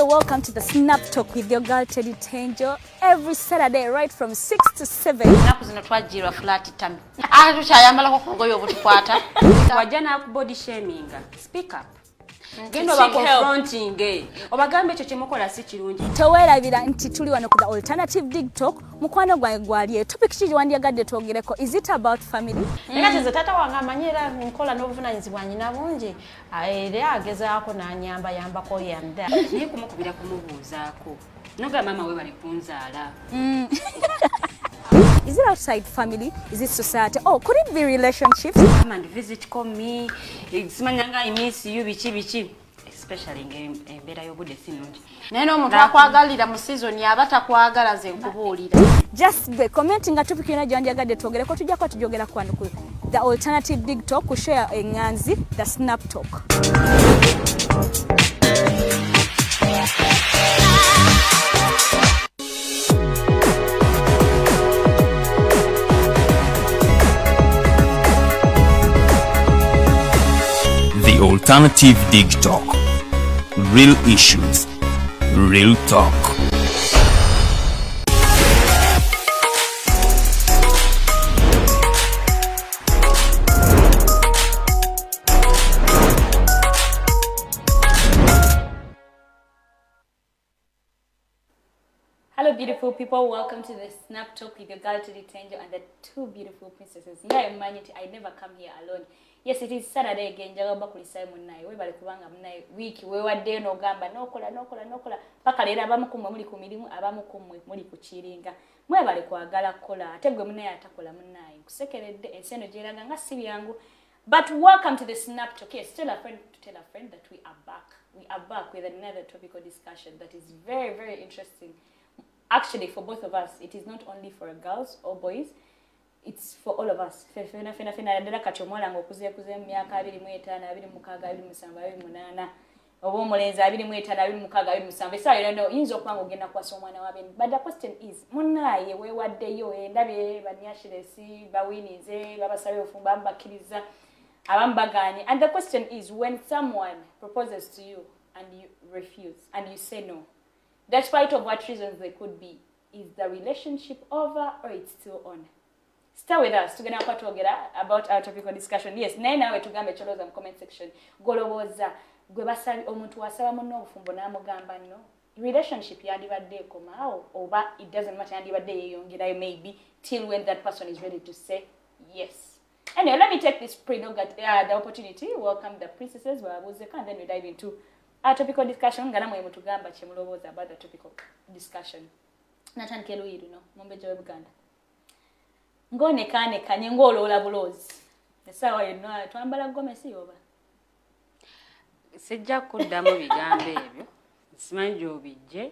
You're welcome to the Snap Talk with your girl Teddy Tenjo every Saturday right from 6 to 7. Ennaku zino twajjirwa flat tummy. Ate tukyayambalako ku bugoye obutukwata. Wajja n'akubody shaminga, speak up. Genda oba confronting, obagambe ekyo kyemukola si kirungi. Toweerabira nti tuli wano ku The Alternative Dig Talk. Mukwano gwange gwali topic ki gye twogereko? Is it about family? Naye kati nze taata wange amanyi era nkola n'obuvunaanyizibwa nyina bungi, era agezaako n'anyamba yambako yanda. Naye kumukubira kumubuuzaako nogamba maama we bali kunzaala. Is it outside family? Is it society? Oh, could it be relationships? Come and visit, call me. Simanyanga I miss you biki biki. Especially embeera y'obudde si nnungi. Naye n'omuntu akwagalira mu season aba takwagala nze nkubuulira. Just be commenting nga topic yonna gyewandyagadde twogereko, tujja kuba tujogera ku wano ku The Alternative Dig Talk ku show ya Enganzi, The Snap Talk. The Alternative Dig Talk. Real issues, real talk. Hello beautiful people, welcome to the Snap Talk with your girl Teddy Tenjo and the two beautiful princesses. Nga mmanyi nti I never come here alone. Yes, it is Saturday again. Njagala bakulisaayo munnaye. Weebale kubanga munnaye wiiki weewaddeyo n'ogamba n'okola n'okola n'okola paka leero. Abamu ku mmwe muli ku mirimu, abamu ku mmwe muli ku kiringa. Mwebale kwagala kukola. Ate gwe munnaye atakola, munnaye nkusekeredde, ensi eno gyeraga nga si byangu. But welcome to the Snap Talk. Yes, tell a friend to tell a friend that we are back. We are back with another topical discussion that is very, very interesting. Actually, for both of us. It is not only for girls or boys, it's for all of us. Fena fena fena, ddala kati omuwala ng'okuzeekuze mu myaka 25, 26, 27, 28, oba omulenzi 25, 26, 27, essaawa yonna oyinza okuba nga ogenda kuwasa omwana wa beni. But the question is, munnaaye weewaddeyo, endabye banyashiresi bawiinize, babasabye obufumbo, abamu bakkiriza, abamu bagaanye. And the question is, when someone proposes to you and you refuse and you say no, despite of what reasons they could be, is the relationship over or it's still on? Stay with us, tugenda kuba twogera about our topical discussion. Yes, naye naawe tugambe kyolowooza mu comment section. Golowooza gwe basabi omuntu wasaba munno obufumbo n'amugamba no, relationship yandibadde ekomaawo oba it doesn't matter, yandibadde yeeyongerayo maybe till when that person is ready to say yes? Anyway, let me take this the opportunity, welcome the princesses, babuuzeko, and then we dive into our topical discussion nga namwe mutugamba kyemulowooza about the topical discussion. Natandika eluyi luno, mumbejja we Buganda, ng'onekaanekanye ng'oloola buloozi essaawa yonna, twambala gomesi oba? Sijja kuddamu bigambo ebyo, simanyi gy'obijje,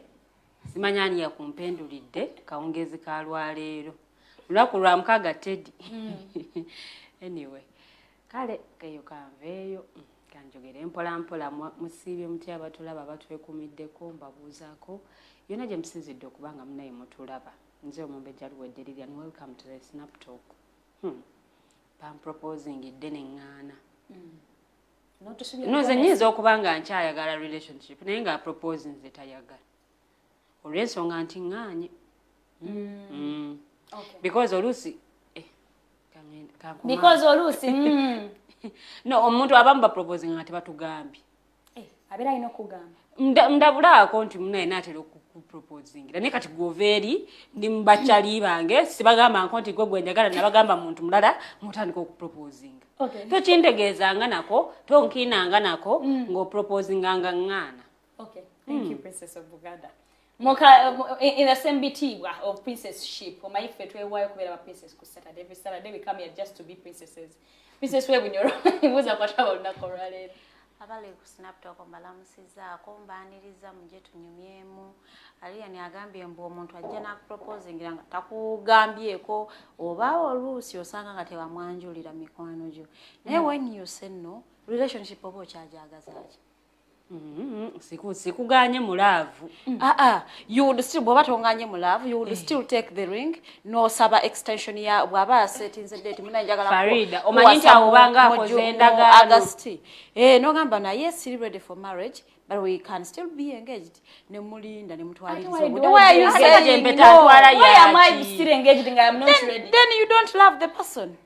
simanyi ani yakumpendulidde kawungeezi ka lwaleero, lunaku lwa mukaaga, Teddy. Anyway, kale eyo kanveeyo, kanjogere mpola mpola. Musiibye mutya abatulaba, batwekumiddeko? Mbabuuzaako yonna gye musinzidde okuba nga munaye mutulaba. Nze omumbejja Luwedde Lilian, welcome to the Snap Talk. Bamproposingidde neŋŋaana. N'otusubya. No, nze nyinza okuba nga nkyayagala relationship, naye nga propose nze tayagala olw'ensonga nti ŋŋaanye. Because oluusi Because oluusi No, omuntu abamu baproposinga nga tebatugambye. Eh, abeera alina okugamba. Ndabulaako nti munaye naatera okuproposingira, naye kati gwova eri ndi mubakyali bange, sibagamba nko nti gwe gwe njagala, nabagamba muntu mulala, mutandika okuproposinga. Tokintegeezanga nako, tonkiinanga nako ng'oproposinganga ŋŋaana. Okay, thank you, Princess of Buganda. Muka, in the same bitiibwa of princessship, omanyi ffe twewaayo kubeera ba princess ku Saturday. Every Saturday we come here just to be princesses. Princess we Bunyoro, buuza kwataba olunaku olwaleero. Abali ku Snaptalk mbalamusizaako, mbaaniriza, mujje tunyumyemu. Aliyani agambye mbu omuntu ajja nakuproposingira nga takugambyeko, oba oluusi osanga nga tewamwanjulira mikwano gyo, naye when you say no, relationship oba okyajagazaaki? Sikuganye mu love. Ah, ah, you would still, bw'oba tonganye mu love, you would still take the ring n'osaba extension ya bw'aba asetinze date, muna njagala Farida, omanyi nti awo obanga akoze endagaano. August, eh, n'ogamba naye siri ready for marriage. But we can still be engaged. Ne mulinda ne mutwaliriza Why do obudde. I Why are do you that? Ate saying empeta no? ntwala Why am I yaki? still engaged and I am not ready? Then you don't love the person.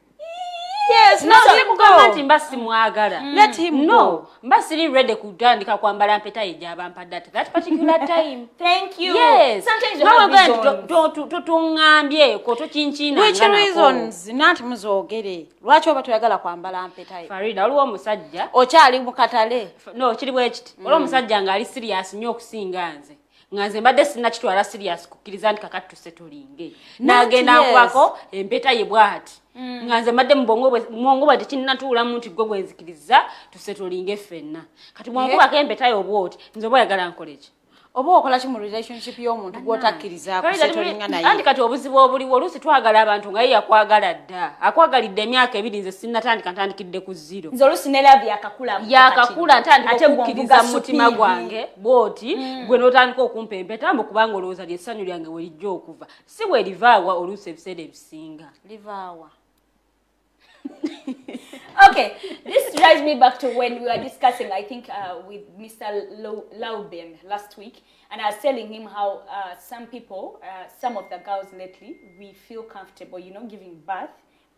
Yes, No, let him sikugamba nti go. mba simwagala. Let him No, go. mba siri ready kutandika kwambala mpeta ye gy'aba mpadde at that particular time. Thank you. Yes. Sometimes you Nawe have gamba nti reasons. totuŋŋambyeko tokinkiinanga Which nako. reasons? Nanti muzoogere. Lwaki oba toyagala kwambala mpeta ye? Farida, waliwo omusajja Okyali mu katale. No, kiri bwe kiti. Waliwo omusajja ng'ali serious nnyo okusinga nze, nga nze mbadde sinnakitwala serious kukkiriza nti kakati tusetolinge, n'agenda nkubako empeta ye bw'ati, nga nze mbadde mu bwongo bwe tekinnatuulamu nti gwe gwenzikiriza tusetolinge ffenna. Kati bwankubako empeta yo bw'oti, nze oba oyagala nkole ki? Oba okola ki mu relationship y'omuntu gw'otakkiriza kusetolinga Anti naye? Kati obuzibu obuliwo, oluusi twagala abantu nga ye yakwagala dda, akwagalidde emyaka 2, nze sinnatandika, ntandikidde ku zero. Nze oluusi ne love yakakula. Yakakula, ntandika Ate okukkiriza bw'onvuga mu mutima speed. gwange bw'oti, gwe n'otandika okumpa empeta mbu kubanga olowooza lyessanyu lyange we lijja okuva, si bwe livaawa oluusi ebiseera ebisinga. Livaawa. Okay, this drives me back to when we were discussing, I think, with Mr. Lauben last week, and I was telling him how some people, some of the girls lately, we feel comfortable, giving birth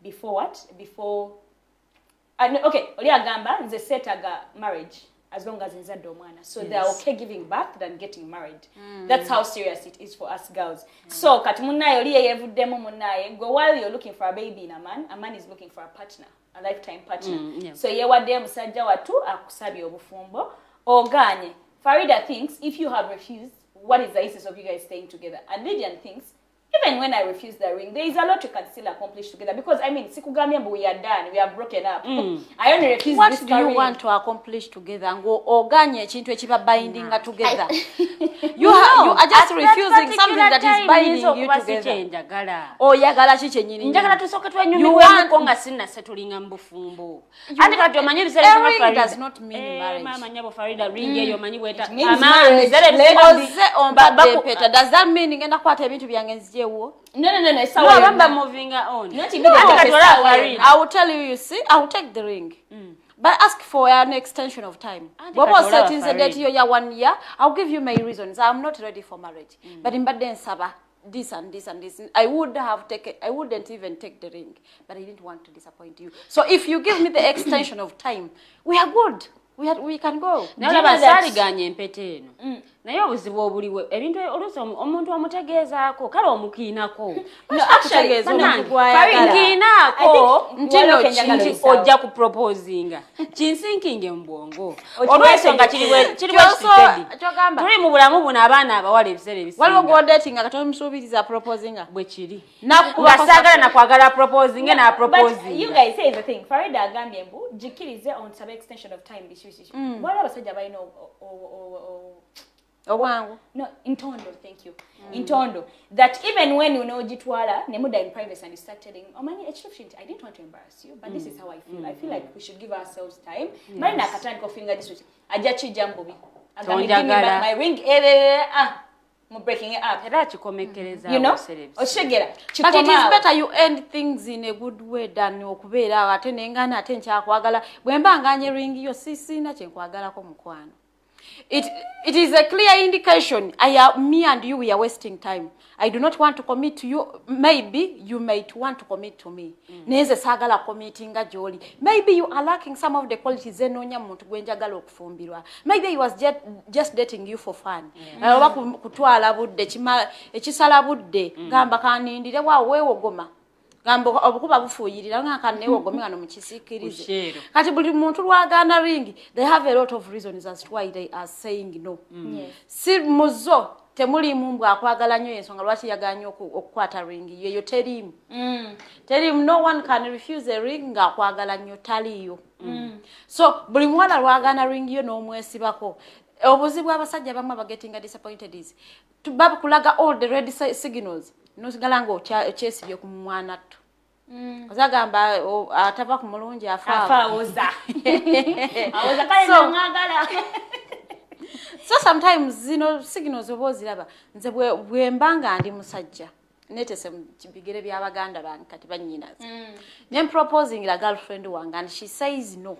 before what? Before, no, okay, oli agamba, nze seetaga marriage as long as nzadde omwana. So they are okay giving birth than getting married. That's how serious it is for us girls. So kati munnaye oli yeyevuddemu munnaye, gwe while you're looking for a baby in a man is looking for a partner, a lifetime partner. So yewaddeyo musajja wattu akusabye obufumbo, ogaanye. Farida thinks if you have refused, what is the essence of you guys staying together? And Lydian thinks even when I refuse the ring, there is a lot you can still accomplish together. Because, I mean, sikugambye mbu we are done, we have broken up. I only refuse What this do you ring. Want to accomplish together? Ng'oganye ekintu ekiba bindinga together. You are just At that refusing something that is particular time, binding nyinza you okuba si together. kyenjagala. Oyagala ki kyennyini? Njagala tusooke twenyumirwemuko nga sinnasetulinga mu bufumbo. Anti kati omanyi ebiseera A ebisinga ring Farida- does not mean Eh, marriage. maama nnyabo Farida, ring eyo omanyi bweta It means amaanyi, marriage. ebiseera ebisinga Oze ompadde empeta. Does that mean ngenda kukwata ebintu byange nzijewo? No, it's No, bamba moving on. Not Anti immediately. kati olaba Farida. I will tell you, you see, I will take the ring. But ask for an extension of time. Anti Bw'oba kati olaba osettinze Farida. date yo ya one year, I'll give you my reasons. I'm not ready for marriage. But mbadde nsaba this and this and this. I would have taken, I wouldn't even take the ring, but I didn't want to disappoint you. So if you give me the extension of time, we are good. We can go. Naye Do you olaba know that- saaliganye empeta eno, naye obuzibu obuliwo, ebintu oluusi omuntu omutegeezaako, kale omukiinako. No, actually, Kutegeeza omuntu Bannange, gw'ayagala. nkiinaako Nti no Waliwo kenjagala nti oyisaawo. ojja kuproposinga, kinsinkinge mu bwongo Okiweese olw'ensonga kiri kiri bwe kiti, Teddy. Kyogamba. Tuli mu bulamu buno, abaana abawala ebiseera Waliwo ebisinga gw'odatinga kati omusuubiriza proposinga. Bwe kiri Nakukubako nga saagala nakwagala proposinge But you naproposinga. guys, here's the thing. Farida agambye mbu jikirize onsabe extension of time, biki biki. Waliwo abasajja balina Obwangu. No, intondo, thank you. Intondo. That even when you know jitwala, nemuda in privacy and you start telling, omanyi ekituufu nti I didn't want to embarrass you, but this is how I feel. I feel like we should give ourselves time. Mali nakatandika ofiringa this week. Ajja kijja mu bubi. Agambe, give me Tonjagala. back my ring. Eh, eh, eh, ah. Mu breaking it up. Era akikomekkereza You know? ebiseera ebisinga. Okitegera. But it is Kikomaawo. better you end things in a good way than okubeera awo ate nengana ate nkyakwagala. Bwe mba nganye ring yo, si siina kye nkwagalako, mukwano. It is a clear indication I am, me and you, we are wasting time. I do not want to commit to you. Maybe you might want to commit to me, naye nze saagala committinga gy'oli. Maybe you are lacking some of the qualities enoonya mu muntu gwe njagala okufumbirwa. Maybe I was just dating you for fun. Oba kutwala budde, ekisala budde, gamba kanindire waawo weewogoma, gamba obukuba bufuuyirira nga kaneewogome wano mukisiikirize. Kusheero. Kati buli muntu lwagaana ring, they have a lot of reasons as to why they are saying no. Si muzo temuliimu mbw akwagala nnyo ensonga lwaki yaganye okukwata ring yeyo, teriimu, teriimu. No one can refuse a ring ng'akwagala nnyo, taliiyo. So buli muwala lwagaana ring yo n'omwesibako, obuzibu abasajja abamu abagetinga disappointed is bakulaga all the red signals, nosigala nga okyesibye ku mwana tto. Ozagamba atava ku mulungi afa. Afa awoza. Awoza kale namwagala. So sometimes zino signals oba oziraba. Nze bwe mba nga ndi musajja, netese mu bigere by'abaganda bange kati bannyinaze, ne proposing la girlfriend wange and she says no.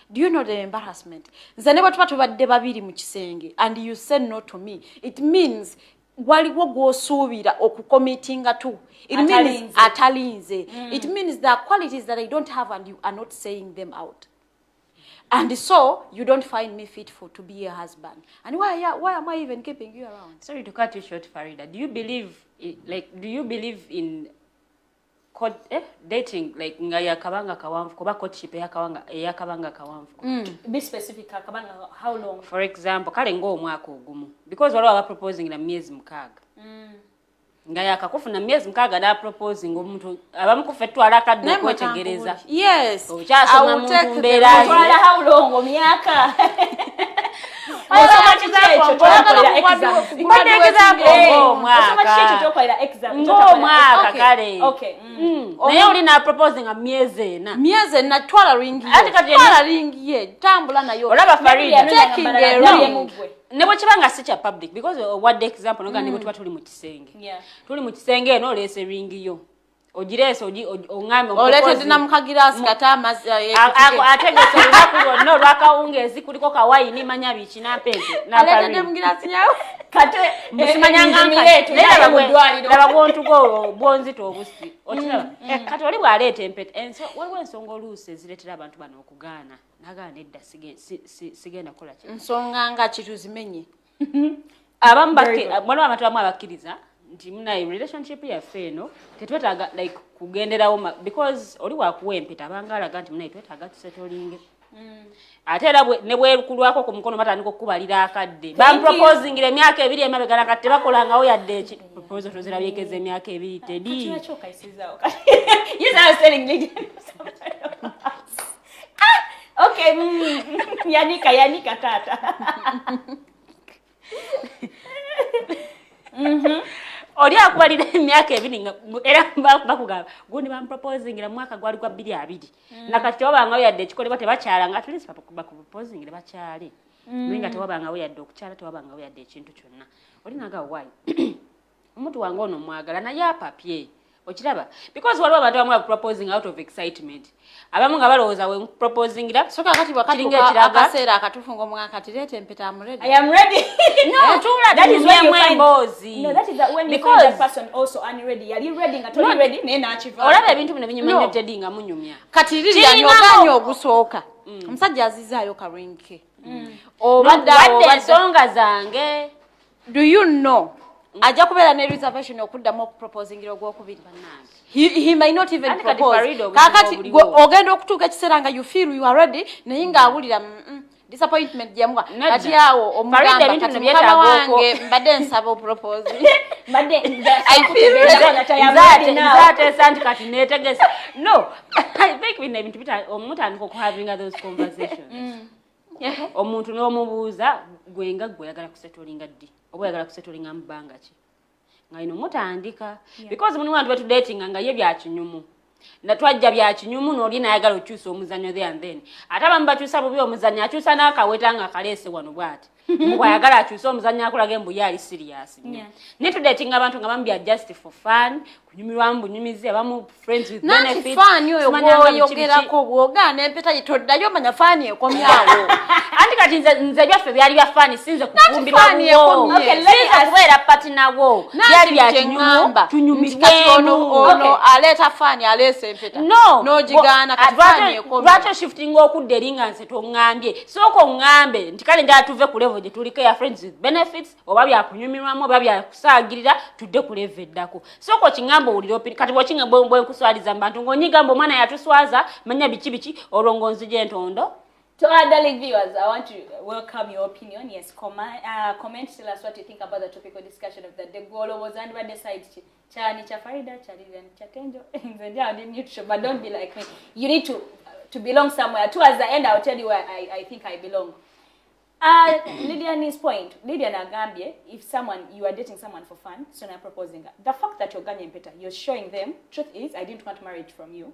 Do you know the embarrassment? Nze ne bwe tuba tubadde babiri mu kisenge and you say no to me, it means waliwo gw'osuubira okucommittinga to. It means Atalinze. Atalinze. It means there are qualities that I don't have and you are not saying them out, and so you don't find me fitful to be a husband. And why am I even keeping you around? Sorry to cut you short, Farida. Do you believe, like, do you believe in court, dating, like nga yakabanga kawanvu kuba courtship eyakabanga kawanvu? Be specific, akabanga how long? For example, kale ng'omwaka ogumu, because waliwo abaproposing na myezi 6 nga yakakufuna myezi 6 n'aproposing. Omuntu abamu kufe tutwala akadde Naye okwetegereza. Yes. Okyasoma I will mu take the mbeera ye. Twala how long? Omyaka? Osoma kiki ekyo Oyagala kyokolera exams? Mbadde example ng'omwaka. Osoma kiki ekyo kyokolera exam? Ng'omwaka Okay. kale. Okay. Naye oli n'aproposinga myezi 4. Myezi 4, twala ring Ate ye, kati twala ring ye, tambula nayo. Olaba Farida, Taking a ring. Ne bwe kiba nga si kya public, because owadde example noga ne bwe tuba tuli mu kisenge, tuli mu kisenge eno, oleese ring yo, ogireese, oŋŋambe Oleetedde namukagiraasi kate amazzi. Ategese olunaku lwonna olwakawungeezi, kuliko kawayini, manya biki, nampeeke. Aleetedde mugiraasi yawe. Kate Laba bwontuga bwonzita obusi, okiraba? Kati oli bw'aleeta empeta, waliwo ensonga oluusi ezireetera abantu bano okugaana, nagaana edda, sigenda kukola ki. Nsonga nga kituzimenye. Abamu waliwo abantu abamu abakkiriza nti munaye relationship yaffe eno tetwetaaga like kugenderawo, because oli wakuwa empeta abanga alaga nti munaye twetaaga tusettlinge. Ate era ne bwekulwako ku mukono batandika okukubalira akadde. Bamproposingira emyaka 2 emabega, nakati tebakolangawo yadde eki proposal. Tozirabyekeza emyaka 2, Teddy. Yes, I was telling Lydia. Ah, okay. Yanika, yanika tata. Oli akubalira emyaka 2 nga era bakugamba gundi bamproposingira mu mwaka gwali gwa 2020, nakati tewabangawo yadde ekikolebwa, tebakyalanga. At least bakuproposingira bakyale, naye nga tewabangawo yadde okukyala, tewabangawo yadde ekintu kyonna. Oli naga why omuntu wange ono mwagala naye apapye, okiraba? Because waliwo abantu abamu abaproposing out of excitement, abamu nga balowooza we proposingira So kakati kiringa wakatuuka ekiraga. Akaseera akatuufu ng'omugamba kati leeta empeta, am ready. I am ready. No, tuula That is when you tunyumyemu find emboozi. No, that is that when you find Because that person also unready. Yali ready nga toli No, ready naye n'akiva. olaba ebintu bino binyuma No. nnyo, Teddy, nga munyumya. Kati Lilian, Kirinamu- oganye ogusooka, omusajja azizaayo ka ring ke, obadde awo, wadde obadde ensonga zange. Do you know ajja kubeera ne reservation okuddamu okuproposingira ogwokubiri? He may not even Anti kati propose. Farida, obuzibu Kakati obuliwo. gwe ogenda okutuuka ekiseera nga you feel you are ready, naye ng'awulira disappointment gyemuwa. Nedda. Kati awo Farida, omugamba ebintu kati bino mukama byetaaga wange, mbadde nsaba opropose. Mbadde I feel nkutegeeza that I am ready now. Nze ateesa nti kati neetegese. No, I think bino ebintu omutandika okuhavinga those conversations, omuntu n'omubuuza, gwe nga gwe oyagala kusettlinga ddi, oba oyagala kusettlinga mu bbanga ki, nga ino mutandika, because mulimu abantu betudatinga nga ye byakinyumu, na twajja byakinyumu, n'oli nayagala okyusa omuzannyo there and then. Ate abamu bakyusa bubi omuzannyo, akyusa n'akaweta nga kaleese wano bw'ati, bw'ayagala akyuse omuzannyo akulaga embu ye ali serious nnyo. Naye tudatinga abantu nga bamu bya just for fun, kunyumirwamu bunyumizi, abamu friends with Nanti benefits. fun oyo Simanya nga biki biki. gwoyogerako, bw'ogaana empeta ye toddayo, manya fun ekomyawo. Anti kati nze byaffe byali bya fun, sinze kufumbirwa Fun wuwo. ekomye. Okay, let me Sinze ask- kubeera partner wo. Byali bya kinyumu, kati ono tunyumirwemu. ono aleeta fun, aleesa empeta, No, n'ogigaana, kati fun ekomye. Lwaki oshiftinga okudda eri nga nze toŋŋambye? Sooka oŋŋambe nti kale njala tuve ku level gye tuliko eya friends with benefits, oba byakunyumirwamu, oba byakusaagirira, tudde ku level eddako. Sooka okiŋŋambe owulire opini. Kati bw'okinga bwe nkuswaliza mu bantu ng'onyiga mbu omwana yatuswaza, manya biki biki, olwo ng'onzija entondo. To our darling viewers, I want to welcome your opinion. Yes, comment, tell us what you think about the topical discussion of the day. Gw'olowooza andibadde side ki? Kyani kya Farida, kya Lilian, kya Tenjo? Nze ndi awo ndi neutral, but don't be like me. You need to belong somewhere. Towards the end, I'll tell you where I think I belong. Lilian's point, Lilian agambye, if someone, you are dating someone for fun, so now proposing. The fact that you're ganye empeta, you're showing them, truth is, I didn't want marriage from you.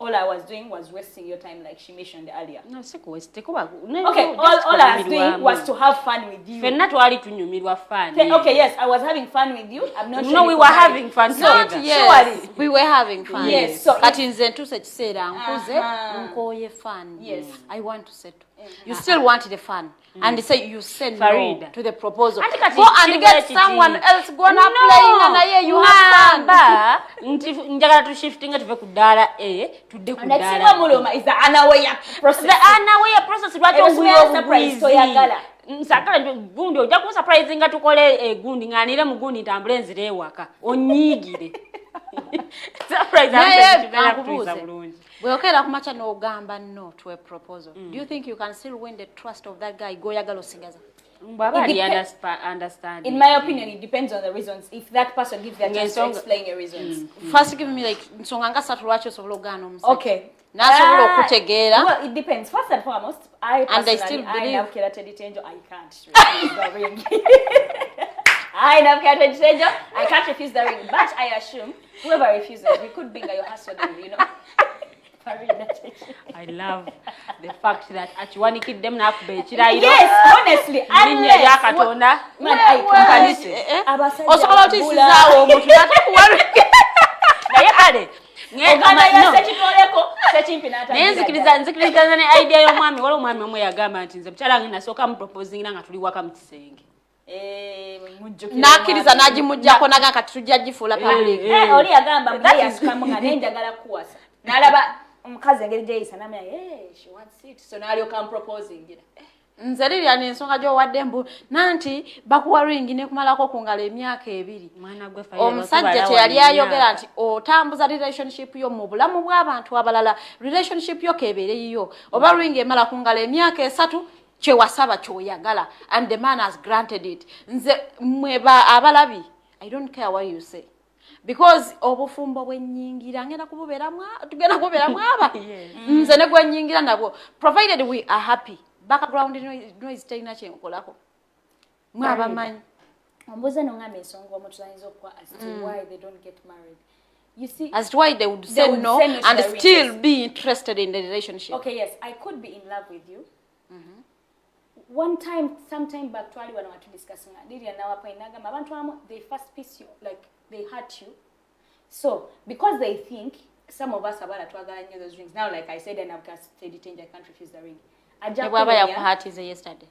All I was doing was wasting your time, like she mentioned earlier. No, si kuwaste, kuba Okay, all I was doing was to have fun with you. Ffenna twali tunyumirwa fun. Okay, yes, I was having fun with you. I'm not No, sure we if were you having fun Not together. yes. Surely. We were having fun. Yes, so Kati nze ntuuse ekiseera nkuze, nkooye fun. Yes. I want to settle. You still want the fun. And say you said no Farida. To the proposal. Anti kati Go and kiba get kiti. someone else gonna play naye you have fun. Ŋŋamba nti njagala tushiftinga tuve ku ddaala A tudde ku And that's ddaala B. muluma is the unaware process. The unaware process lwaki Ebyo ogwira sibeera surprise, obugwizi? toyagala. Nsagala gundi ojja kunsurprisinga tukole egundi nganire mu gundi ntambule nzire ewaka onyiigire. Surprise Naye ate kibeera kutuusa kankubuuze. bulungi. Bw'okeera ku makya n'ogamba no to a proposal, do you think you can still win the trust of that guy gw'oyagala osigaza? Bw'aba ali It understanding. In my opinion, it depends on the reasons. If that person gives you a chance to Ng'ensonga- explain your reasons. First give me like nsonga nga ssatu lwaki osobola okugaana omusajja. Okay. N'asobola Ah, okutegeera. Well, it depends. First and foremost, I And I personally, still I believe- love Kira Teddy Tenjo. I can't refuse the ring. I love Kira Teddy Tenjo. I can't refuse the ring. But I assume whoever refuses, we could be your husband, you know. Farida Tenjo. I love the fact that akiwanikiddemu n'akuba ekirayiro. Yes, honestly, Linnya lya unless Katonda. Man, I can't. Eh, eh. Abasajja Osobola bagula. otisizaawo omuntu n'atakuwa ring. Naye kale Ogamba no. ye sekitoleko sekimpi Naye n'atangira nzikiriza ddala. nzikiriziganya ne idea y'omwami. Waliwo omwami omu yagamba nti nze mukyala wange nasooka muproposingira nga tuli waka mu kisenge. Eh, mujjukira N'akkiriza omwami. n'agimuggyako n'agamba kati tujja gifuula public. Eh, oli yagamba mbu ye yasukamu nga naye njagala kuwasa n'alaba omukazi engeri gyeyisa namanya, "Eh, she wants it," so n'alyoka mproposingira. Nze Lilian, ensonga gy'owadde mbu nanti bakuwa ring nekumalako ku ngalo emyaka 2. Mwana gwe Farida, Omusajja bakubala teyali wano ayogera emyaka. nti otambuza relationship yo mu bulamu bw'abantu abalala. Relationship yo kebeere yiyo. Oba ring emala ku ngalo emyaka 3, kyewasaba kyoyagala, and the man has granted it. Nze mwe abalabi, I don't care what you say, because obufumbo bwennyingira ngenda kububeeramu, tugenda kububeeramu aba nze ne gwennyingira nabwo, provided we are happy. Background noise terina kyenkolako, mwe abamanyi. Ombuuza nongamba ensonga omuntu ayinza okuwa as to why they don't get married. You see, as to why they would say would no say no to and the ring, still yes. be interested in the relationship. Okay, yes, I could be in love with you. One time, some time back, twali wano watu discussing Lilian nawa point nagamba abantu abamu they first piece you, like they hurt you. So because they think some of us abala twagala nnyo those rings. Now, like I said, and I've got steady change, I can't refuse the ring. Ajja Ne bw'aba kulumya. yakuhatize yesterday.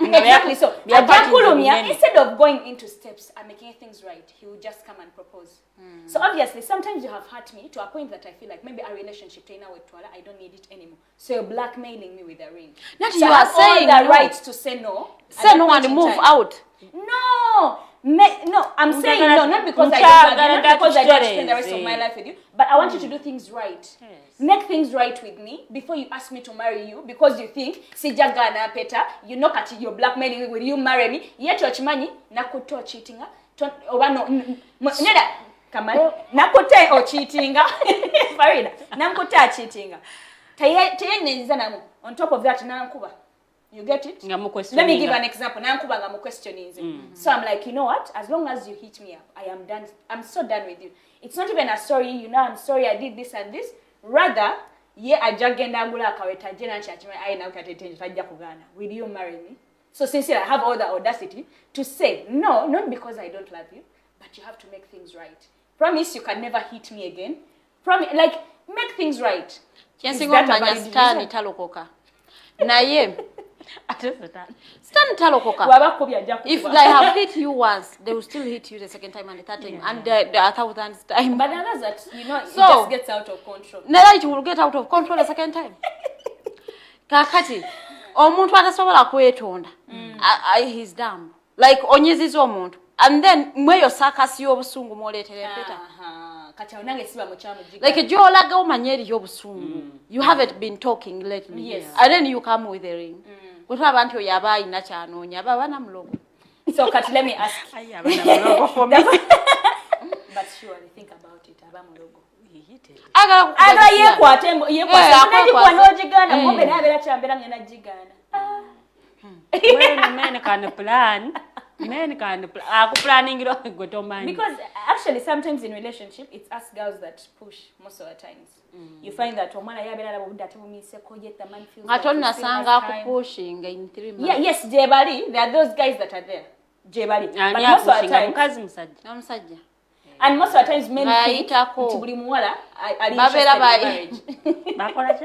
Exactly. So Bya ajja kulumya, binene. Instead of going into steps and making things right, he will just come and propose. So obviously, sometimes you have hurt me to a point that I feel like maybe a relationship terina wetwala, I don't need it anymore. So you're blackmailing me with a ring. Not So you I are have all saying the no. right to say no. At Say that no point and in move time. out. No, no, I'm saying no, not because I don't love you, not because I don't spend the rest of my life with you, but I want you to do things right. Make things right with me before you ask me to marry you, because you think sijja gaana mpeta, you know kati you're blackmailing me, will you marry me? Yet okimanyi nakutte ocheatinga oba no neda kamale nakutte ocheatinga Farida nakutte acheatinga teyennenyeza namu. On top of that nankuba. You get it? Nga mu Let me give an example. Nankuba nga mu questioning. So I'm like, you know what? As long as you hit me up, I am done. I'm so done with you. It's not even a sorry, I'm sorry I did this and this. Rather, ye ajja genda agula akaweta ajje nanti akimanyi ayi nawe kati tenjo tajja kugaana. Will you marry me? So sincerely, I have all the audacity to say no, not because I don't love you, but you have to make things right. Promise you can never hit me again. Promise, like, make things right. Is Kyensinga that a omanya valid sitaani reason? talokoka, naye Ate sitaani. Sitaani talokoka. Bw'aba akubye ajja If kukuba. they have hit you once, they will still hit you the second time and the third time and the thousandth time. But the others that, it So- just gets out of control. Naye it will get out of control the second time. Kakati omuntu atasobola kwetonda, he's dumb. Like onyiziza omuntu and then mweyo sakasi y'obusungu mwoleetera empeta. Aha. Kati awo nange siba mukyamu jiga. Like gy'olaga omanye eriyo obusungu, you haven't been talking lately, and then you come with a ring. Gwe tulaba nti oyo aba ayina kyanoonya, aba aba namulogo. So kati let me ask. Ayi, abaana mulogo for me. But surely think about it, aba mulogo. Agala Aga yeekwate yeekwate. Eh, N'ogikuwa akwekwasa. n'ogigaana, kumbe naye abeera kyambeera ngenda gigaana. Well, men can plan. Men can akuplanningira gwe tomanyi. Because actually sometimes in relationship it's us girls that push most of the times. You find that omwana yabeera alaba obudde ate bumiiseko, yet the man feels Nga like he still has tonnasanga time. akupushinga in 3 months. Yeah, yes, gyebali. There are those guys that are there. Gyebali. But Ani most of the apushinga, times, mukazi musajja? N'omusajja. And most of the times men think Ng'ayitako. nti buli muwala ali Babeera interested in marriage. Bakola ki?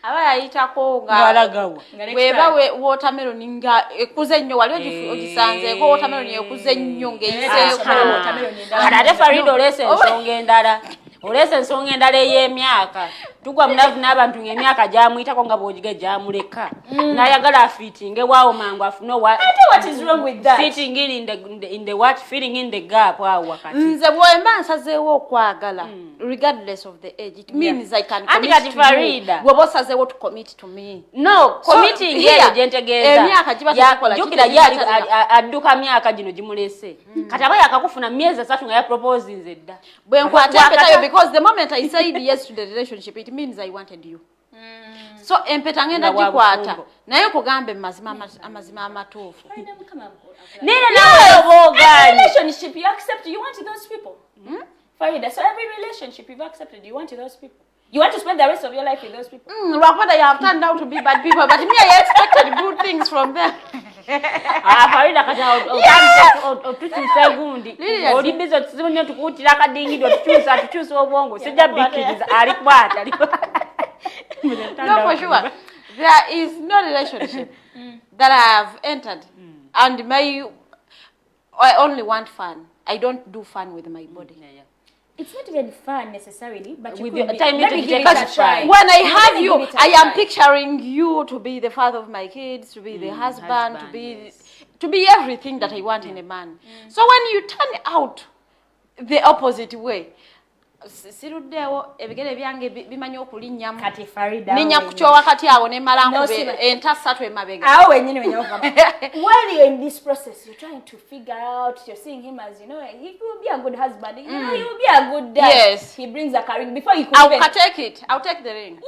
Aba yayitako nga Ng'alagawa. Nga next bweba time. Watermelon nga ekuze nnyo, wali ogisanzeeko watermelon ekuze nnyo ng'eyiseeko? Ah, watermelon endala. Kati ate Farida oleese ensonga endala, oleese ensonga endala ey'emyaka. Tugwa mu love n'abantu ng'emyaka gyamuyitako nga bw'ogiga gyamuleka, n'ayagala afiitinge waawo mangu afune owa Ate what is wrong with that? Fitting in the what, filling in the gap awo wakati. Nze bwemba nsazeewo okwagala, regardless of the age, it means I can Anti commit kati to you. Farida. Bw'oba osazeewo to commit to me. No, So, committing here, eyo gyentegeeza. emyaka giba tegikola, Jjukira ye kitegeeza adduka myaka gino gimulese. Kati aba yakakufuna myezi 3 nga yaproposinze dda. Bwe nkwata empeta yo, because the moment I said yes to the relationship, it means I wanted you. So empeta ngenda Nga wa gikwata, bufumbo. naye kugambe mazima amazima amatuufu. Farida, Mukama akola. Neera nawe oba Every ogaanye. relationship you accept, you want those people. Farida, so every relationship you've accepted, you want those people. You want to spend the rest of your life with those people. Lwakuba they have turned out to be bad people, but me, I expected good things from them. Ah, Farida, kati awo otukyusa egundi. Lilian. Oli bizo tuzibu nnyo tukuwutira akadingidi, otukyusa tukyusa obwongo. Sijja bikkiriza, ali kwata ali. No, for sure. There is no relationship that I have entered, and my I only want fun. I don't do fun with my body. It's not even fun necessarily, but you With could your be, time let to me give take it a a try. When I Let have me you, give it a I am try. picturing you to be the father of my kids, to be the husband, to husband, be yes. to be everything that I want in a man. So when you turn out the opposite way, siruddeewo, ebigere byange bimanyi okulinnyamu. Kati Farida, Ninnya awo ku kyowakati awo ne mala No, nkube siba- enta ssatu emabega. Awo wennyini wennyini okugamba. While you're in this process, you're trying to figure out, you're seeing him as, he will be a good husband, he will be a good dad. Yes. He brings a ring before you could I'll even take it. I'll take the ring.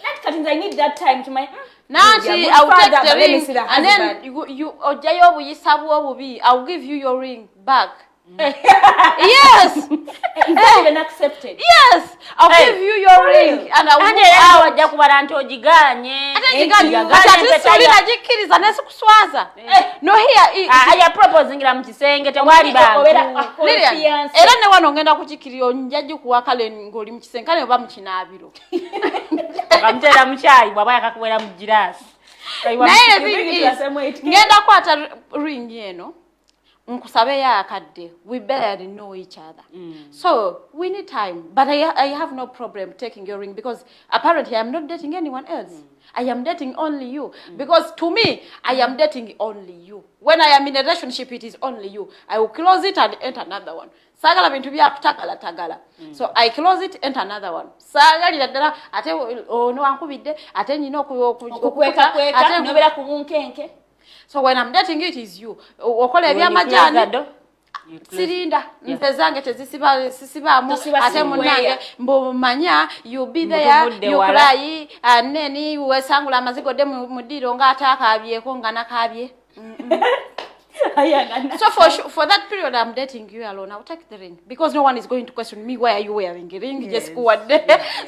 That kati I need that time to my Nanti You'll be a good I'll take father, the but let me ring see the and then husband. you ojjayo obuyisa bwo obubi. I'll give you your ring back. Yes. Is that even accepted? Yes. I'll Hey. give you your ring and I'll Anti move era out. wajja kubala nti ogigaanye. Ate ngigaanye. Ogigaanye Kati at least empeta oli nagikkiriza nesikuswaza. No, here Ah, ya proposingira mu kisenge, tewali Obeera bantu. akola Lilian, fiancé. era ne wano ngenda kukikirira, nja gikuwa kale ng'oli mu kisenge, kale oba mu kinaabiro. Okamuteera mu kyayi bw'aba yakakuwera mu giraasi. Naye the You bring thing it to the is, same way it came. ngenda kwata ring eno nkusabeyo akadde. We barely know each other, so we need time, but I have no problem taking your ring because apparently I'm not dating anyone else. I am dating only you, because to me, I am dating only you. When I am in a relationship, it is only you. I will close it and enter another one. Saagala bintu byakutagala. So I close it, enter another one. Saagalira ddala ate ono ankubidde, ate nyina Okukwekakweka ate nobeera ku bunkenke. So when I'm dating you, it is you. Okola ebyamajaani, sirinda, nze zange tezisiba, sisibaamu. Tosiba Ate siweya. munange mbumanya, you be there, Mutuvudde you wala. cry and then wesangula amazigo dde mu ddiiro ng'ate akaabyeko nga nakaabye. So for that period I'm dating you alone, I'll take the ring because no one is going to question me, why are you wearing a ring? Yes. Just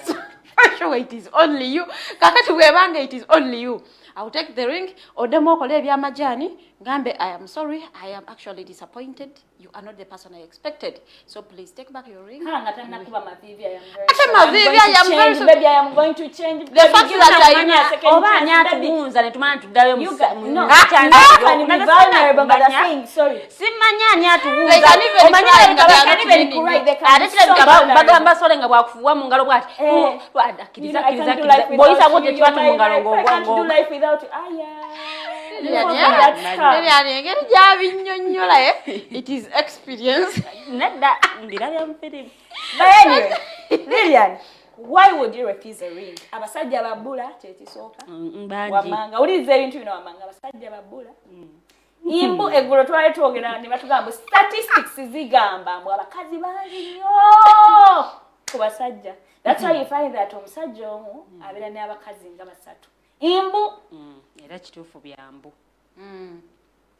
so for sure it is only you. Kakati bwebanga it is only you, I'll take the ring, oddemu okola ebyamajaani, ngambe I am sorry, I am actually disappointed, you are not the person I expected, so please take back your ring. Kanga tannakuba mavivi, I am very Ate sorry. mavivi, I'm going I to am very change, sorry. baby, I am going to change. The fact that Oba ani atugunza ne tumala tuddayo You no, can be vulnerable, but they're saying sorry. Simanyi ani atugunza. They can even Omanyi cry alabika nga they are They can not even meaning cry. you. They can Ate be so kirabika vulnerable. bagamba sole nga bwakufuwa mu ngalo bwati. Eh. Akkiriza, You know, I akkiriza, can't do akkiriza. life Bw'oyisa without bw'otyo you. ekibatu You're mu my ngalo life. I can't do ng'ogwa. life without you. Aya. Lilian, That's her. Lilian, engeri gy'abinnyonnyola, eh, it is experience. Nedda, mbirabya mu firimu. But anyway, Lilian, why would you refuse a ring? Abasajja babbula, kyekisooka. Bangi. Wamanga wuliriza ebintu bino wamanga, abasajja babbula imbu. Eggulo twali twogera ne batugamba mbu statistics zigamba mbu abakazi bangi nnyo ku basajja. That's why you find that omusajja omu abeera n'abakazi nga basatu imbu. Era kituufu, byambu.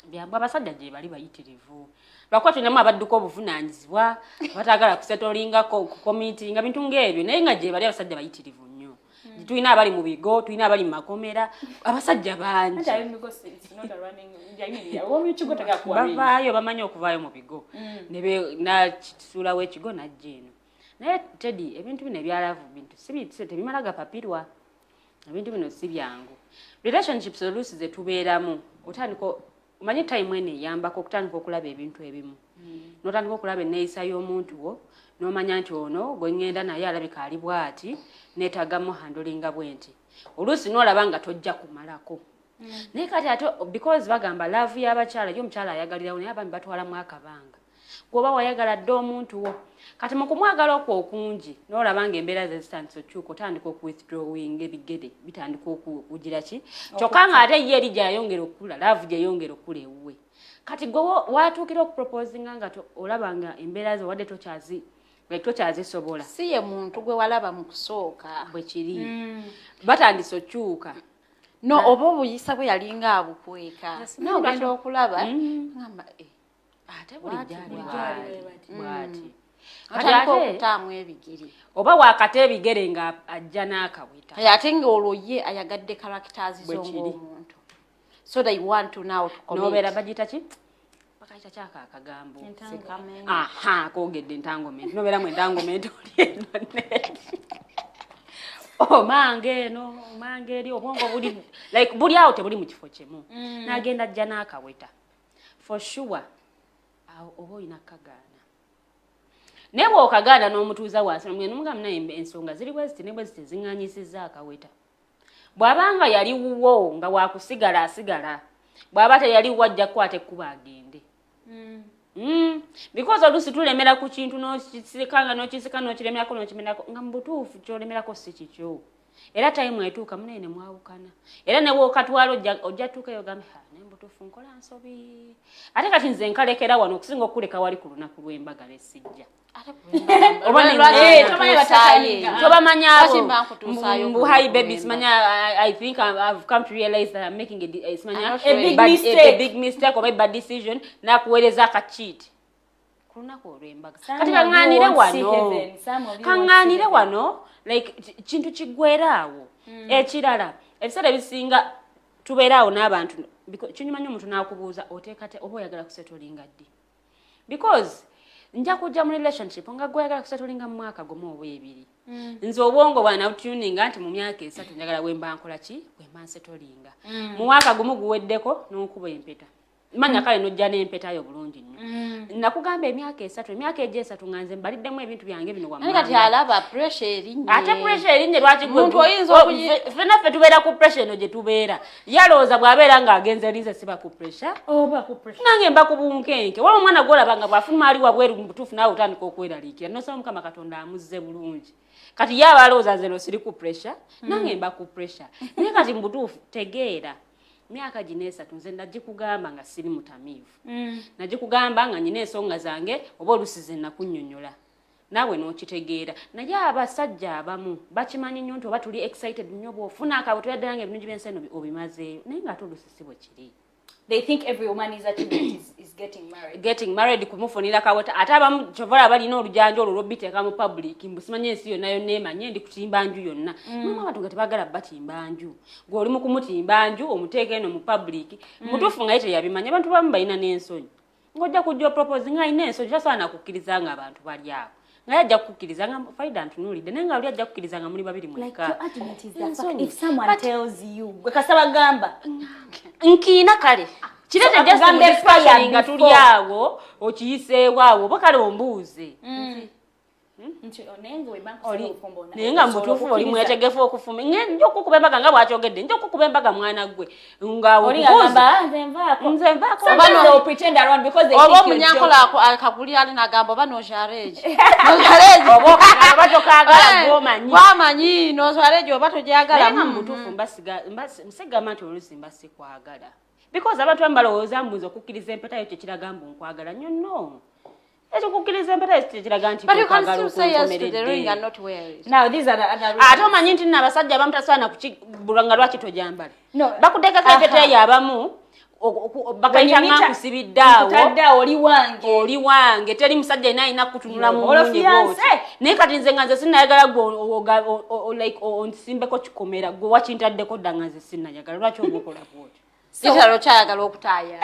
Byangu, abasajja gye bali bayitirivu, lwakuba tulinamu abadduka obuvunaanyizibwa, abatagala kusetolingako, kucommittinga, bintu ng'ebyo, naye nga gye bali abasajja bayitirivu nnyo. Tulina abali mu bigo, tulina abali mu makomera, abasajja bangi. Anti ab'emigo it's not a running, I mean, ow'omukigo tagala kuwa ring. Bavaayo, bamanyi okuvaayo mu bigo nakisuulawo ekigo najja eno. Naye Teddy, ebintu bino ebya love bintu tebimala gapapirwa. Ebintu bino si byangu. Relationships oluusi ze tubeeramu, otandika omanyi time eno eyambako okutandika okulaba ebintu ebimu, n'otandika okulaba enneeyisa y'omuntu wo, n'omanya nti ono gwe ŋŋenda naye alabika ali bw'ati, neetagamu handlinga bwe nti. Oluusi n'olaba nga tojja kumalako, naye kati ate because bagamba love y'abakyala yo, omukyala ayagalirawo, naye abaami batwalamu akabanga. Gwoba wayagala dde omuntu wo, kati mu kumwagala okwo okungi, n'olaba ng'embeera ze zitandise okyuka, otandika okuwithdrawing, ebigere bitandika okugira ki, kyokka ng'ate ye eri gyayongera okukula, love gyeyongera okukula ewuwe. Kati gwe watuukira okuproposinga nga olaba nga embeera ze wadde tokyazi, like tokyazisobola. Si ye muntu gwe walaba mu kusooka. Bwe kiri, batandise okyuka. No oba obuyisa bwe yalinga abukweka, Yes, ogenda okulaba ngamba ate bulijjo ali Bwati, bwati bwati. Kati atandika ate okutaamu ebigere. Oba wakata ebigere nga ajja n'akaweta. Ate ng'olwo ye ayagadde characters Bwe zo kiri. ng'omuntu, so they want to now to commit. Nobeera bagiyita ki, bakayita kyako akagambo? Sekamengo. Aha, kogedde entanglement, nobeeramu entanglement, oli eno neeri, omanga eno, omanga eri, obwongo buli like buli awo, tebuli mu kifo kimu. N'agenda ajja n'akaweta, for sure awo oba olina kukagaana, naye bw'okagaana n'omutuuza wansi nomugamba, naye ensonga ziri bwe ziti ne bwe ziti, ziŋŋanyisizza akaweta. Bw'abanga yali wuwo nga wakusigala, asigala. Bw'aba teyali wuwo, ajja kukwata ekkubo agende. Because oluusi tulemera ku kintu, n'okisika nga n'okisika, n'okiremerako, n'okimerako, nga mu butuufu kyolemerako si kikyo. Era time etuuka munaye ne mwawukana, era ne wookatwala ojja tuukayo ogambe, "Ha, naye mu butuufu nkola nsobi, ate kati nze nkalekera wano okusinga okuleka wali ku lunaku lw'embaga lesijja." Ate Oba tomanyi batataninga. Tobamanya abo. Lwaki mba nkutuusaayo Mbu ku hi lunaku baby, lw'embaga? simanya I think I've come to realize that I'm making simanya I'm not A big a mistake. big mistake oba a bad decision, nakuweereza akacheat ku lunaku olw'embaga. Some Kati of you kaŋŋaanire won't see wano, heaven. Some of you won't see kaŋŋaanire heaven. wano, like kintu kiggwera awo. Ekirala, ebiseera ebisinga tubeera awo n'abantu, kinyuma nnyo omuntu n'akubuuza oteekate oba oyagala kusetolinga ddi, because nja kujja mu relationship nga gwe oyagala kusetolinga mu mwaka gumu oba 2. Nze obwongo bwanatuninga nti mu myaka 3 njagala bwe mba nkola ki, bwe mba nsetolinga. Mu mwaka gumu guweddeko n'okuba empeta, manya kale nojja n'empeta yo bulungi nnyo. Nakugamba emyaka 3, emyaka egyo 3 nga nze mbaliddemu ebintu byange bino. Naye kati Wammanga alaba pressure erinnye. Ate pressure erinnye lwaki? Omuntu oyinza Ffenna ffe tubeera ku pressure eno gye tubeera. Yalowooza bw'abeera ng'agenze erinze siba ku pressure. Oba ku pressure. Nange mba ku bunkenke. Waliwo omwana gwolaba nga bw'afuluma ali wabweru, mu butuufu naawe otandika okweraliikira, nosaba Mukama Katonda amuzze bulungi. Kati ye aba alowooza nze no siri ku pressure, nange mba ku pressure. Naye kati mu butuufu tegeera, myaka gino 3 nze nagikugamba nga siri mutamiivu, nagikugamba nga nyina ensonga zange, oba oluusi ze nakunnyonnyola naawe n'okitegeera. Naye abasajja abamu bakimanyi nnyo nti oba tuli excited nnyo, bw'ofuna akabo toyaddala nga ebirungi by'ensi eno obimazeeyo, naye ng'ate oluusi si bwe kiri. They think every woman is achievement is getting married. Getting married, kumufunira kaweta. Ate abamu kyovala balina olujanja olwo lwobiteeka mu public, mbu simanya ensi yonna yonna emanye ndi kutimba nju yonna. Mulimu abantu nga tebagala batimba nju, gwe oli mu kumutimba nju, omuteeka eno mu public. Mutuufu nga ye teyabimanya. Abantu bamu balina n'ensonyi, ng'ojja kujja opropose nga alina ensonyi, tasobola nakukkiriza nga abantu bali awo, nga ye ajja kukkiriza nga Faida ntunuulidde, naye nga oli ajja kukkiriza nga muli babiri Like mwekka. your argument is the fact Ensonyi. if someone tells you, gwe kasaba gamba. Nkiina kale kirete So, just mu akugambe discussion fire nga tuli before. awo, okiyiseewo awo, oba kale ombuuze. Nti naye nga weba nkusaba obufumbo Naye nga mubutuufu oli mwetegefu okufuma, nja okukuba embaga nga bwakyogedde, nja okukuba embaga mwana gwe nga Oli okubuuza. agamba, "Ah, nze nvaako." Nze nvaako. Sometimes they will pretend around because they Oba think you're omunyankola joking. akaguli ali nagamba oba noshareegi noshareegi. Oba okagala oba tokaagala, gwomanyi. Gwamanyi noshareegi oba togyagala. Naye nga mubutuufu nsigamba nti oluusi mba sikwagala, because abantu abamu balowooza mbuza okukkiriza empeta yo kyekiraga mbu nkwagala nnyo. No, ekyokukkiriza empeta yo kyekiraga nti But you can nkwagala still say yes to the ring okunkomeredde. and not wear it. Now these are the other Ate reasons. omanyi nti nno abasajja abamu tasobola nakukibulwa nga lwaki togyambala. No. Bakuteekako empeta eyo abamu. Bakayita nga nkusibidde awo. Nkutadde awo, oli wange. Oli wange, teri musajja yenna alina kutunula mu Olwo munye fiancé. bw'oti. Naye kati nze nga nze sinnayagala, gwe like onsimbeko kikomera, gwe wakintaddeko dda nga nze sinnayagala. Lwaki oba okola bw'otyo? Kitalo kyayagala okutaaya.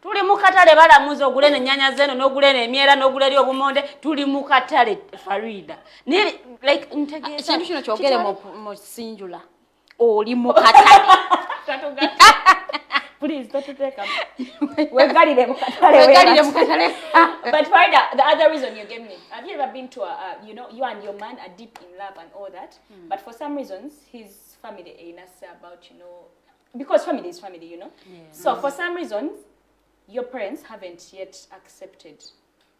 Tuli mu katale, balamuza ogule eno ennyanya zeno, n'ogula eno emyera, n'ogula eri obumonde. Tuli mu katale, Farida, naye like ntegeeza Ekintu kino kyogere mu singular, oli mu katale. Please, totuteeka, wegalire mu katale. Wegalire mu weebase. katale. But Farida, the other reason you gave me, have you ever been to a, you and your man are deep in love and all that, but for some reasons his family ain't about, because family is family. So for some reasons, your parents haven't yet accepted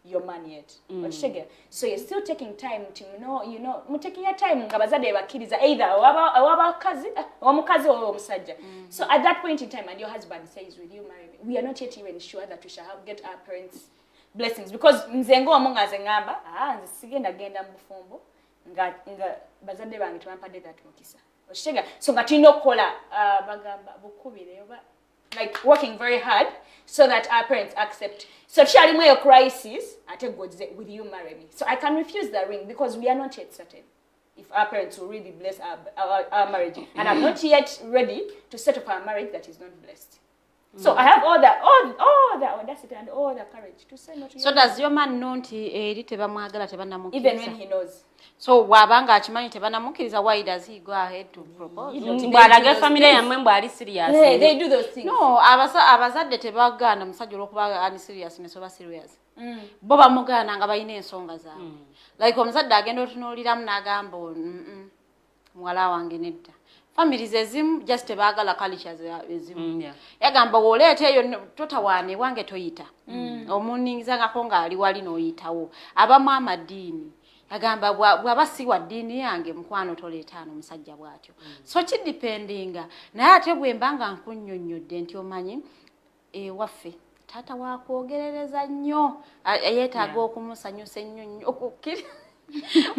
your man yet. Okitegeera? So you're still taking time to know, taking your time nga bazadde bakkiriza either ow'abakazi, ow'omukazi oba omusajja. So at that point in time, and your husband says, "Will you marry me?" We are not yet even sure that we shall get our parents' blessings, because nze ng'omu nga nze ŋŋamba, ah, nze sigenda genda mu bufumbo nga bazadde bange tebampadde that mukisa. Okitegeera? So nga tulina okukola, ah, bagamba bukubire oba like working very hard so that our parents accept. So tukyalimu eyo crisis, ate gwe ogize, "Will you marry me?" So I can refuse the ring because we are not yet certain if our parents will really bless our marriage, and I'm not yet ready to set up our marriage that is not blessed. So I have all the audacity and all the courage to say no to So you. Does your man know nti eri tebamwagala, Even tebannamukkiriza? When he knows. So bw'abanga akimanyi tebannamukkiriza, why does he go ahead to propose? Mbwalaga famire yammwe mbw ali serious. Hey, they do those things. No, abazadde tebagaana musajja olwokuba ali serious oba serious. Bo bamugaana nga balina ensonga zaabwe. Like omuzadde agenda otunuuliramu n'agamba, "Muwala wange nedda." Families ezimu just tebaagala cultures ezimu. Yagamba woleeta eyo totawaana ewange, toyita omuningizangako ng'ali wali n'oyitawo. Abamu amadiini, agamba bw'aba si wa ddiini yange, mukwano toleetaano omusajja bw'atyo. So kidependinga. Naye ate bwe mba nga nkunnyonnyodde nti omanyi ewaffe taata wakwogerereza nnyo, yeetaaga okumusanyusa ennyo nnyo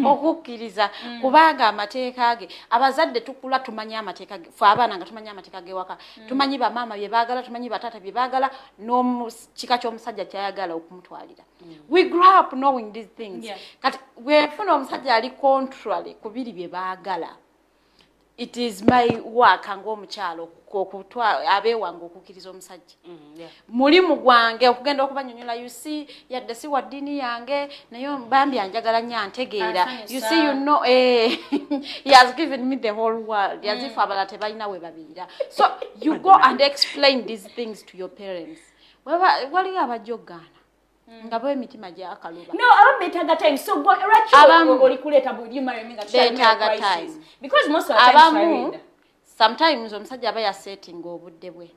okukkiriza kubanga amateeka ge abazadde tukula tumanyi amateeka ge, fe abaana nga tumanyi amateeka gewaka, tumanyi bamaama bye baagala, tumanyi bataata bye baagala, n'omukika ky'omusajja kyayagala okumutwalira. We grow up knowing these things. Kati bwenfuna omusajja ali contrary ku biri bye baagala, it is my work ng'omukyalo abeewange okukkiriza omusajja. Mulimu gwange okugenda okubanyonyola, you see, yadde si wa ddiini yange, naye bambi anjagala nnyo, antegeera. You see, he has given me the whole world, as if abalala tebalina we babeera. So you go and explain these things to your parents. Waliyo abajja okugaana nga bo emitima gyakaluba. No, abamu beetaaga time. So lwaki oli kuleeta "Will you marry me" nga Beetaaga time. Because most of the times, abamu sometimes omusajja aba yasetinga obudde bwe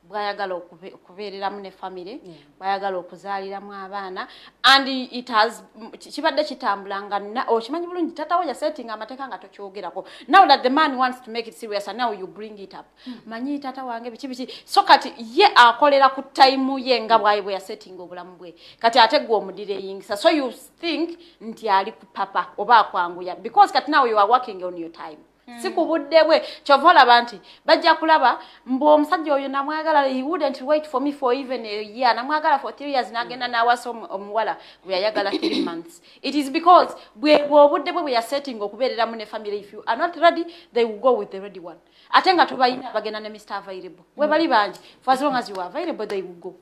bwayagala okubeereramu ne family, bwayagala okuzaaliramu abaana, and it has kibadde kitambula nga okimanyi bulungi tatawo yasetinga amateeka nga tokyogerako. Now that the man wants to make it serious, and now you bring it up, manyi tata wange biki biki. So kati ye akolera ku time ye nga bwayi bwe yasetinga obulamu bwe. Kati ate gwe omudireyingisa, so you think nti ali ku papa oba akwanguya, because kati now you are working on your time, si ku budde bwe. Kyova olaba nti bajja kulaba mbu omusajja oyo namwagala, he wouldn't wait for me for even a year, namwagala for 3 years, n'agenda n'awasa omuwala gwe yayagala 3 months. It is because bwe obudde bwe bwe yasettinga okubeereramu ne family. If you are not ready, they will go with the ready one. Ate nga tubalina bagenda ne Mr Available, we bali bangi. For as long as you are available, they will go.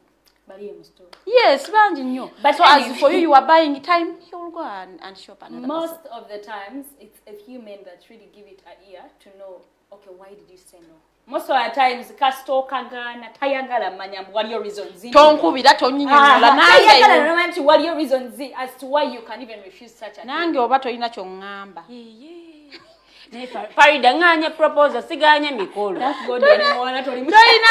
Yes, bangi nnyo. But so anyway, as for you, you are buying time, he will go and shop another Most person. Of the times it's a few men that really give it an ear to know, okay, why did you say no? Most of the times kasita okagaana tayagala manya mbu waliyo reasons. Tonkubira, tonyinyonyola. Tayagala nomanya nti waliyo reasons as to why you can even refuse such a Nange oba tolina kyoŋŋamba. Farida, ŋŋanye proposal, siganye mikolo. Tolina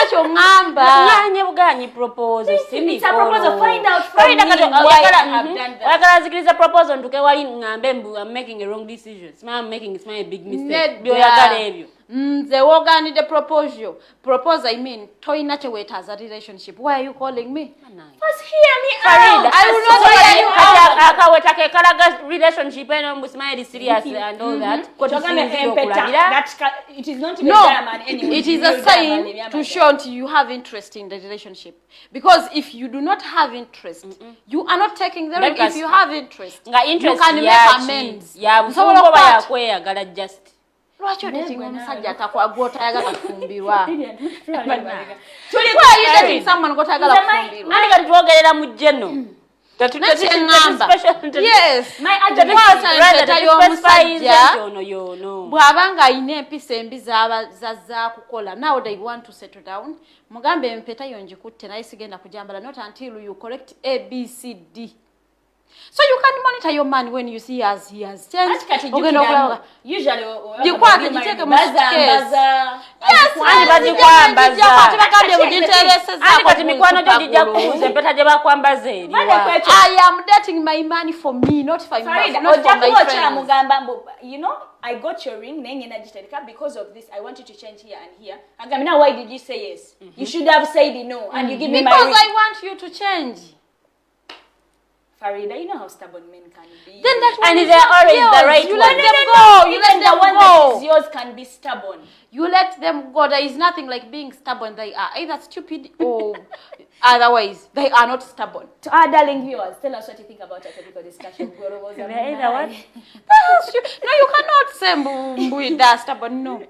kyoŋŋamba. Ŋŋanye buganyi proposal, si mikoloyagala nzikiriza proposal ntuke wali ŋŋambe mbu I'm making a wrong decision, sima I'm making sima a big mistake? Byoyagala ebyo. Nze woganidde proposal, propose, I mean, toyina kyeweetaaza relationship. Why are you calling me? First hear me out. I will not hear you out. Akaweta ke kalaba. Ekikulaga relationship eno mbu simanyi eri serious and all that. Kyogambe Kwe tusinzira empeta, okulabira. It is not even No, diamond anyway. it is a Real diamond, sign ebyamagero. to show nti you have interest in the relationship, because if you do not have interest, you are not taking the ring. Because- If you have interest, nga you interest can make yaki amends. ya Nsobola bufumbo oba okukwata. yakweyagala just? Lwaki odatinga omusajja gwotayagala kufumbirwa? Tuli Why are you dating someone gwotayagala kufumbirwa? Ani kati twogerera mu geno. Nakyeŋŋamba, yes. My argument Kwata empeta y'omusajja. Ono yoono. Bw'aba ng'alina empisa embi zazaakukola, now they want to settle down, mugambe, "Empeta yo ngikutte, naye sigenda kujambala not until you correct A, B, C, D." So you can monitor your man. When you see as he has changed, Anti kati ogenda jjukira, okulaba. usually Gikwate, giteeke mu suitcase. Yes, Anti bagikwambaza. nzijjako, ate bagambye Kati bugitereesezaako. Anti kati mikwano gyo gijja kubuuza empeta gye bakwambaza eriwa. I am dating my man for me, not for my, Farida, not ojja for my kuba friends. okyamugamba mbu, "You know, I got your ring, naye ngenda gitereka because of this. I want you to change here and here." Agambe, "Now why did you say yes? You should have said no and you give me my Because ring." I want you to change. Farida, you know how stubborn men can be. Then that one And is they're not always the yours. right You one. let No, them no, go. no. You Even let the them one that is go. yours can be stubborn. You let them go. There is nothing like being stubborn. They are either stupid or otherwise they are not stubborn. To our darling viewers, tell us what you think about our topical discussion. They're either what? That's No, you cannot say mbu they are stubborn. No.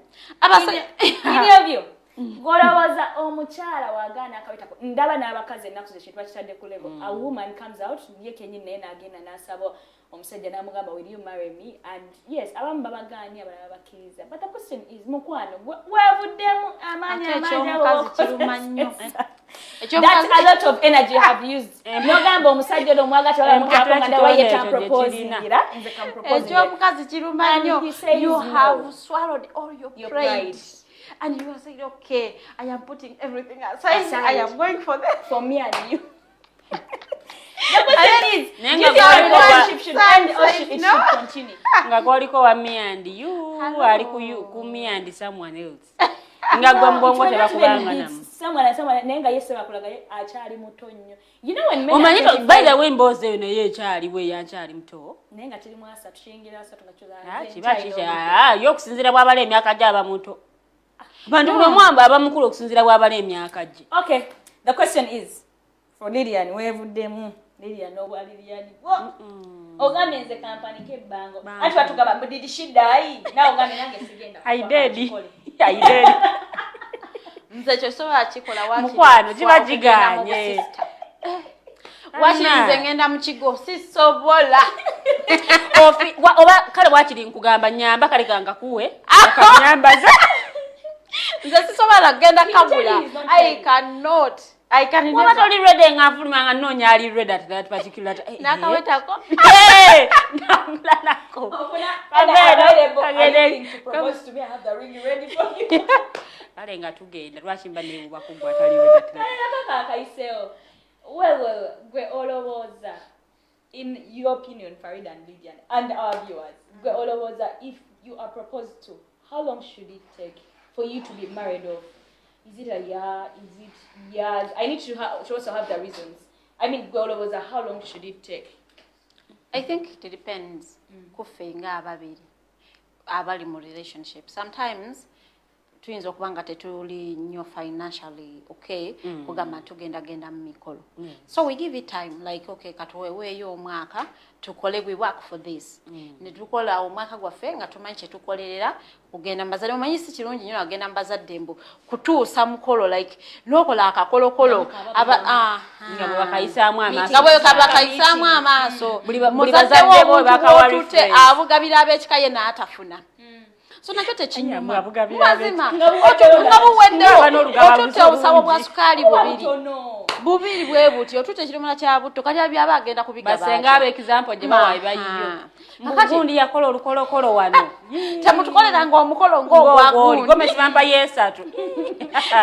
In your view, golowooza omukyala wagaana akawetako, ndaba n'abakazi ennaku ze kintu bakitadde ku level. A woman comes out ye kenyini naye n'agenda n'asaba omusajja n'amugamba, "Will you marry me?" And yes, abamu babagaanye, abalala bakkiriza, but the question is, mukwano gwe weevuddemu amaanyi Ate amangi ekyomukazi kiruma nnyo. That's a lot of energy you have used. Nogamba omusajja ono omwaga Empatula tewalamukakonga kitonde ekyo gye kirina. nze kamproposingira. Ekyomukazi kiruma And nnyo. he says You no. have swallowed all your Your pride. pride. And you are saying, "Okay, I am putting everything aside. Aside. I am going for this." For me and you. The question is, do Naye you nga think a gwaliko wa- relationship should end or it No. should continue? Nga gwoliko wa me and you, ali ku you, ku me and someone else, nga gwe mubwongo tebakubanga namu. Someone and someone, naye nga ye sebakulaga ye akyali muto nnyo. You know when men are Omanyi 25, by the way, emboozi eyo naye ekyaliwo eyankyali muto. Naye nga kiri mu 30, kiyingira 30 nga kyoza. Ah, kiba kikya ye okusinziira bw'abala emyaka gye aba muto. Bantu buli omu aba mukulu okusinziira bw'abala emyaka gye. Okay, the question is for Lilian, weevuddemu Lilian obwa Lilian bwo ogambye nze kampanike ebbango, anti batugamba mbu did she die, nawe ogambye nange sigenda kufa, I did. kakikole. I did. Nze ekyo sobola kikola wakiri Mukwano, kiba okufa okugenda mu kigaanye. busista. Wakiri nze ngenda mu kigo, sisobola. Oba kale wakiri nkugamba nyamba kale kangakuwe akanyambaza. Nze sisobola kugenda kabula. Is not I ready. cannot, I can Oba never. toli ready nga nfuluma nga nnoonya ali ready at that particular time. Nakawetako. Nambula nako. Ofuna Pamela, available, are you Pamela. willing to propose to me? I have the ring ready for you. Kale nga tugenda, lwaki mba newuba kugwa atali ready at that? Kale akayiseewo. Well, gwe olowooza, in your opinion, Farid and Lydian and our viewers, gwe olowooza if you are proposed to, how long should it take for you to be married off? Is it a year? Is it years? I need to also have the reasons. I mean, gwe olowooza how long should it take? I think it depends kuffe ng'ababiri abali mu relationship. Sometimes tuyinza okuba nga tetuli nnyo financially okay, kugamba tugenda genda mu mikolo, so we give it time, like, okay, katuweweeyo omwaka tukole, we work for this, ne tukola omwaka gwaffe nga tumanyi kyetukolerera kugenda mu bazadde. Omanyi si kirungi nnyo agenda mu bazadde mbu kutuusa mukolo, like n'okola akakolokolo. Nga bwe bakayisaamu amaaso. Nga bwe bakayisaamu amaaso. Buli Muzadde bazadde bo w'omuntu bakawa bw'otutte reference. abugabira ab'ekika ye n'atafuna, so nakyo tekinyuma. Anya, abugabira Mazima Nga buweddewo. Nga buweddewo. Nga n'olugaba Otutte obusawo bwa bulungi. sukaali bubiri Butono. Bubiri bwe buti, otutte ekiromera kya butto, kati byaba agenda kubigaba Basenga atya? aba example gye bawa ebayiyo. Kakati- Gundi yakola olukolokolo wano. Temutukoleranga omukolo ng'ogwoli ng'ogwagundi. Gomesi bampa yeesatu.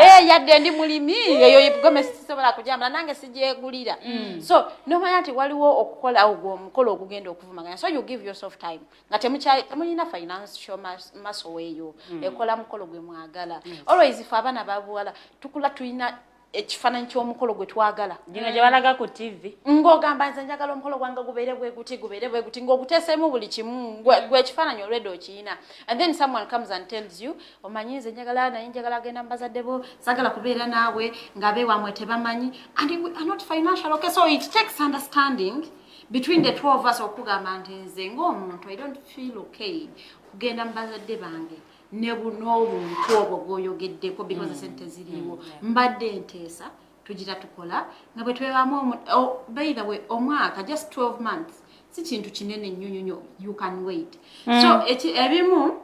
Eh, yadde ndi mulimi, eyo gomesi sisobola kujambala nange sigyegulira. So nomanya nti waliwo okukola ogwo omukolo ogugenda okuvumaganya, so you give yourself time nga temulina financial muscle eyo ekola mukolo gwe mwagala. Always fe abaana babuwala tukula tulina Ekifaananyi ky'omukolo gwe twagala. Gino gye balaga ku TV. Ng'ogamba, nze njagala omukolo gwange gubeere bwe guti, gubeere bwe guti, ng'oguteeseemu buli kimu, gwe ekifaananyi already okiyina, and then someone comes and tells you, omanyi nze njagala, naye njagala agenda mu bazadde bo, sagala kubeera naawe nga beewamwe tebamanyi, and we are not financial okay. So it takes understanding between the two of us okugamba nti nze ng'omuntu I don't feel okay kugenda mu bazadde bange ne n'obuntu obwo bw'oyogeddeko because esente ziriiwo. Mbadde nteesa tugira tukola nga bwe twewamu oh, by the way, omwaka, just 12 months, si kintu kinene nnyo nnyo nnyo, you can wait. So ebimu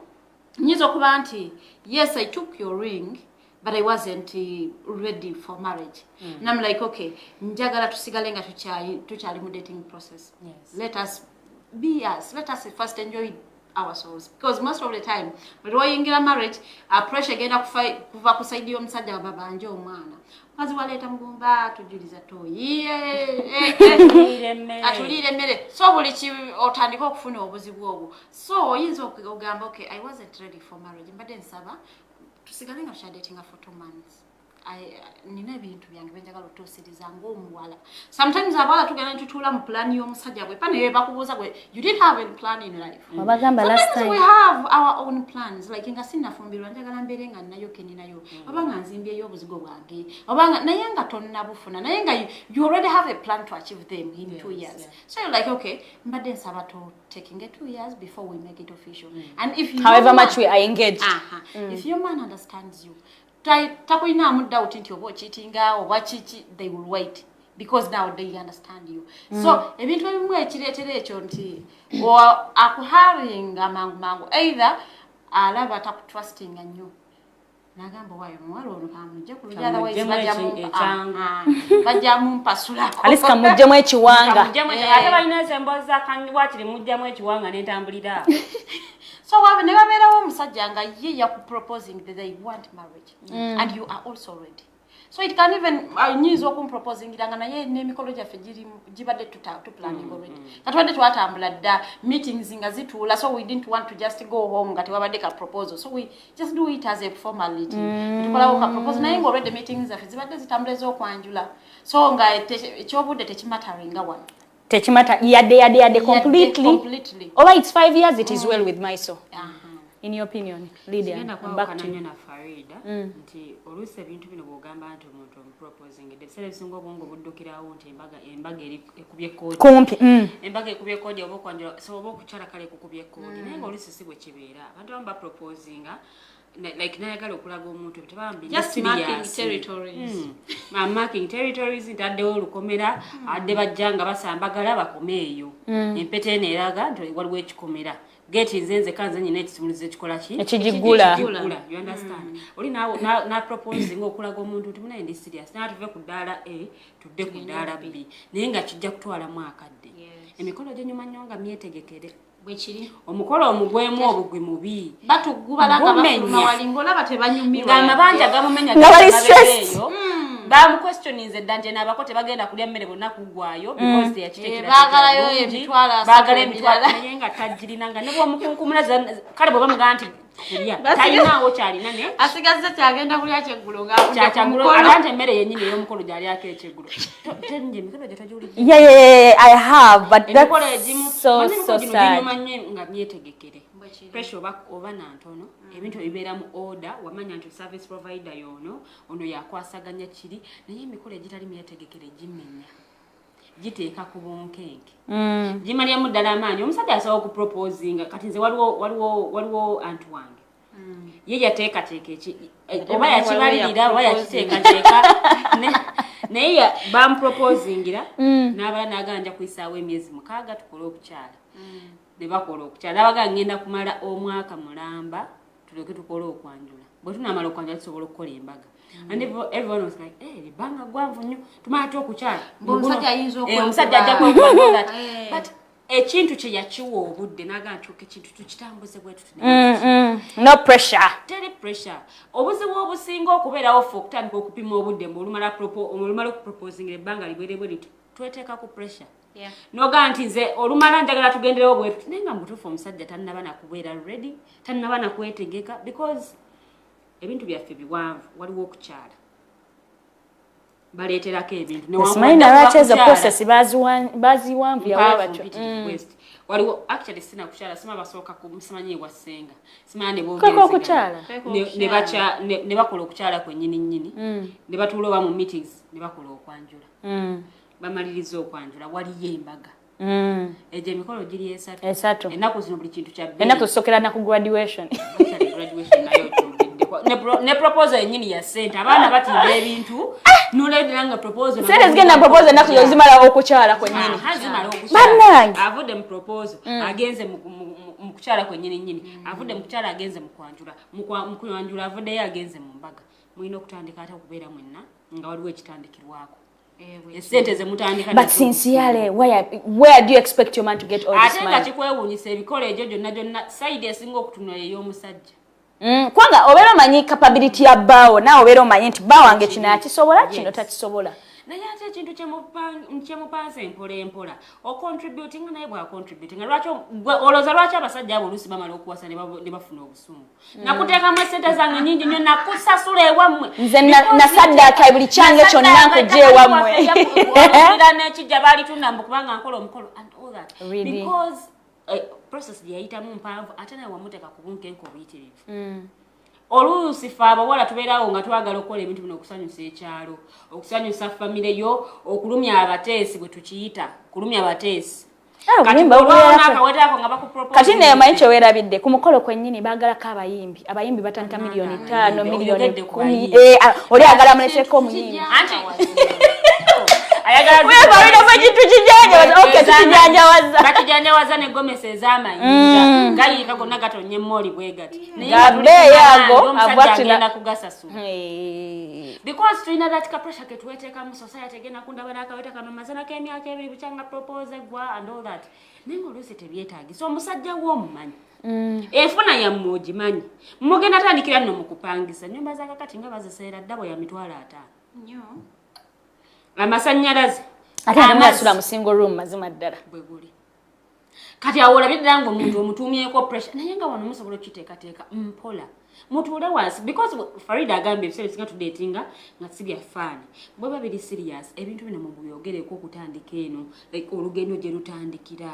nyinza okuba nti yes, I took your ring, but I wasn't ready for marriage. And I'm like, okay, njagala tusigale nga tukyali mu dating process. Let us be us, let us first enjoy ourselves, because most of the time bwe wayingira marriage, pressure egenda kuva ku side y'omusajja, babanje omwana, mukazi waleeta mugumba, tujuliza toyi, Atuliira emmere. Atuliira emmere. So buli ki otandika okufuna obuzibu obwo. So oyinza okugamba, okay, I wasn't ready for marriage, mbadde nsaba tusigale nga tukyadatinga for 2 months. Nina ebintu byange byenjagala otuusiriza ng'omuwala. Sometimes abawala tugenda netutuula mu plan y'omusajja bwe pa naye bakubuuza, gwe you didn't have any plan in life? Wabagamba last Sometimes time. we have our own plans, like nga sinnafumbirwa njagala mbeere nga nnayo keninayo, oba nga nzimbyeyo obuzigo bwange, oba nga naye nga tonnabufuna, naye nga you already have a plan to achieve them in 2 years. So you're like, okay, mbadde nsaba to taking a 2 years before we make it official. And if you However much we are engaged. Aha. If your man understands you, takulinaamu doubt nti oba ocheatinga oba kiki, they will wait because now they understand you. So ebintu ebimu ekireetera ekyo nti akuharinga mangu mangu, either alaba takutrustinga nnyo, nagamba waayo omuwala ono kamujje ku lujja, otherwise Kamuggyemu ekyangu. Bajja mumpasulako. At least kamuggyemu ekiwanga. Kamuggyemu ate balina ezo emboozi zakanyibwakiri, mugjamu ekiwanga n'entambulira awo. So ne wabeerawo omusajja nga ye yakuproposing that they want marriage and you are also ready. So it can even nyinza okumproposingira nga naye n'emikolo gyaffe gibadde tuplanning already, nga tubadde twatambula dda, meetings nga zituula, so we didn't want to just go home nga tewabadde ka proposal. So we just do it as a formality. Tukolawo ka proposal, naye nga already meetings zaffe zibadde zitambula ez'okwanjula, so nga ekyobudde tekimatteringa wano. Tekimata yadde yadde yadde. Completely. Completely. Oba it's 5 years, it is well with my soul. Aha. In your opinion, Lydia? Sigenda I'm back kwawukana to you. nnyo na Farida nti oluusi ebintu bino bw'ogamba nti omuntu omuproposingidde, ebiseera ebisinga obwongo buddukirawo nti embaga eri ekubye koodi. Kumpi. Embaga ekubye koodi oba okwanjula, so oba okukyala kale kukubye koodi, naye nga oluusi si bwe kibeera. Abantu abamu baproposinga like nayagala okulaga omuntu tebambi. Just marking territories. Marking territories, ntaddewo olukomera, adde bajja nga basambagala bakome eyo. Empeta eno eraga nti waliwo ekikomera, gate, nze nzeka nze nyina ekisumuluzo ekikola ki? Ekigigula. Ekigigula, you understand? Oli na proposing okulaga omuntu nti munaye ndi serious, naye tuve ku ddaala A tudde ku ddaala B, naye nga kijja kutwalamu akadde. Emikolo ginyuma nnyo nga myetegekere. Bwekiri. Omukolo omugwemu obugwi mubi. Batugubala nga Gumenya. bafuluma wali ng'olaba tebanyumirwa. Ng'amabanja gamumenya. Nga bali stressed. Eyo bamuquestioninze dda nti nabako tebagenda kulya mmere bonna kuggwayo because teyakitekera. Eh, baagalayo 300,000 baagala emitwalo emirala. Naye nga tagirina, nga ne bwomukunkumula kale bwe bamugamba nti kulya, talinaawo kyalina ne Asigazza kyagenda kulya kyeggulo ng'avudde ku kyakyagulo mukolo. Ate nti emmere yennyini ey'omukolo gy'alyako ekyeggulo. Nje emikolo gye togiwulidde? Yeah, I have, but Emikolo that's egimu so manyi emikolo so gino sad. ginyuma nnyo nga myetegekere. Bwekiri. Pressure oba nantono, ebintu ebibeera mu order, wamanya nti service provider yono ono yakwasaganya kiri, naye emikolo egitali myetegekere gimenya, giteeka ku bunkenke, gimalyamu ddala amaanyi. Omusajja asobola okuproposinga kati nze waliwo anti wange ye yateekateeka eki Ate oba manyi yakibalirira waliwo oba yakiteekateeka. Naye bamuproposingira n'abala n'agamba nja kuyisaawo emyezi 6 tukole okukyala. Ne bakola okukyala, n'abagaa ngenda kumala omwaka mulamba tuleke tukole okwanjula, bwe tunaamala okwanjula tusobola okukola embaga. And everyone was like, eh, ebbanga gwanvu nnyo, tumala ty okukyala. Mbu omusajja ayinza Eh, omusajja ajja kwekuba and all that. Eh. But ekintu kye yakiwa obudde n'agamba nti "Okay, ekintu tukitambuze bwe tuti." No pressure. Teri pressure. Obuzibu obusinga okubeerawo ffe okutandika okupima obudde mbu olumala okuproposingira ebbanga libwerebwe liti, tweteeka ku pressure. Nogaa nti nze olumala njagala tugenderewo bwe tuti, naye nga mutuufu omusajja tannaba nakubeera ready, tannaba nakwetegeka, because ebintu byaffe biwanvu. Waliwo okukyala. Baleeterako ebintu. Simanyi nalwaki ezo process baziwanvuya batyo. Waliwo actually sina kukyala, sima basooka simanyi ewa ssenga, simanya ne boogera ne bakola okukyala kwennyini nnyini, ne batuula oba mu meetings ne bakola okwanjula, bamaliriza okwanjula, waliyo embaga. Egyo emikolo giri esatu. Ennaku zino buli kintu kya ennaku zisookera na ku graduation. Graduation nayo ne proposal yennyini ya ssente, abaana batimba ebintu nolabira nga proposal sente zigenda proposal ennaku zino zimala okukyala kwennyini. Bannange avudde mu proposal agenze mu kukyala kwennyini nnyini, avudde mu kukyala agenze mu kwanjula, mu kwanjula avuddeyo agenze mu mbaga. Mulina okutandika ate okubeera mwenna nga waliwo ekitandikirwako. Esente zemutandika. But sincerely, where do you expect your man to get all this money? Ate nga kikwewuunyisa ebikolo egyo gyonna gyonna side esinga okutunula ey'omusajja. Kubanga obeera omanyi capability ya bbaawo, naawe obeera omanyi nti bba wange kino akisobola, kino takisobola. Naye ate ekintu kyemupanze empola empola ocontributinga, naye bwacontributinga lwaki olowooza lwaki abasajja abo oluusi bamala okuwasa ne bafuna obusungu? Nakuteekamu esente zange nyingi nnyo, nakusasula ewammwe, nze nasaddaaka buli kyange kyonna nkujja ewammwe n'ekijja baalitunda mbu kubanga nkola omukolo and all that, because process gye yayitamu mpanvu, ate naye wamuteeka ku bunkenke obuyitirivu. Oluusi ffe abawala tubeerawo nga twagala okukola ebintu bino okusanyusa ekyalo, okusanyusa famire yo, okulumya abateesi, bwe tukiyita kulumya abateesi. Kati naye omanyi kyeweerabidde ku mukolo kwennyini, baagalako abayimbi, abayimbi batandika 5 miliyoni, 10 miliyoni. Oli agala muleseko omuyimbi ekintu kijanjawaza. Bakijanjawaza ne gomesi ez'amayinja gayiika gonna gatonye emmooli bwe gati. Gabeeyo ago. Agenda kugasasula because tulina that ka pressure ketweteekamu, society egenda kundaba n'akaweta kano mazana k'emyaka 2 bukyanga propose gwa and all that. Naye nga oluusi tebyetaagisa. Omusajja w'omumanyi, enfuna yammwe ogimanyi, mugenda tandikira nno mu kupangisa nyumba zakakati nga baziseera ddabo ya 50,000, amasannyalaze. Ate nga mu single room, mazima ddala. Bwe guli kati awo olabye ddala nga omuntu omutuumyeko pressure, naye nga wano musobola okukiteekateeka mpola, mutuule wansi, because Farida agambye ebiseera ebisinga tudatinga nga si bya fun. Bweba biri serious, ebintu bino mubyogereko okutandika eno, like olugendo gye lutandikira,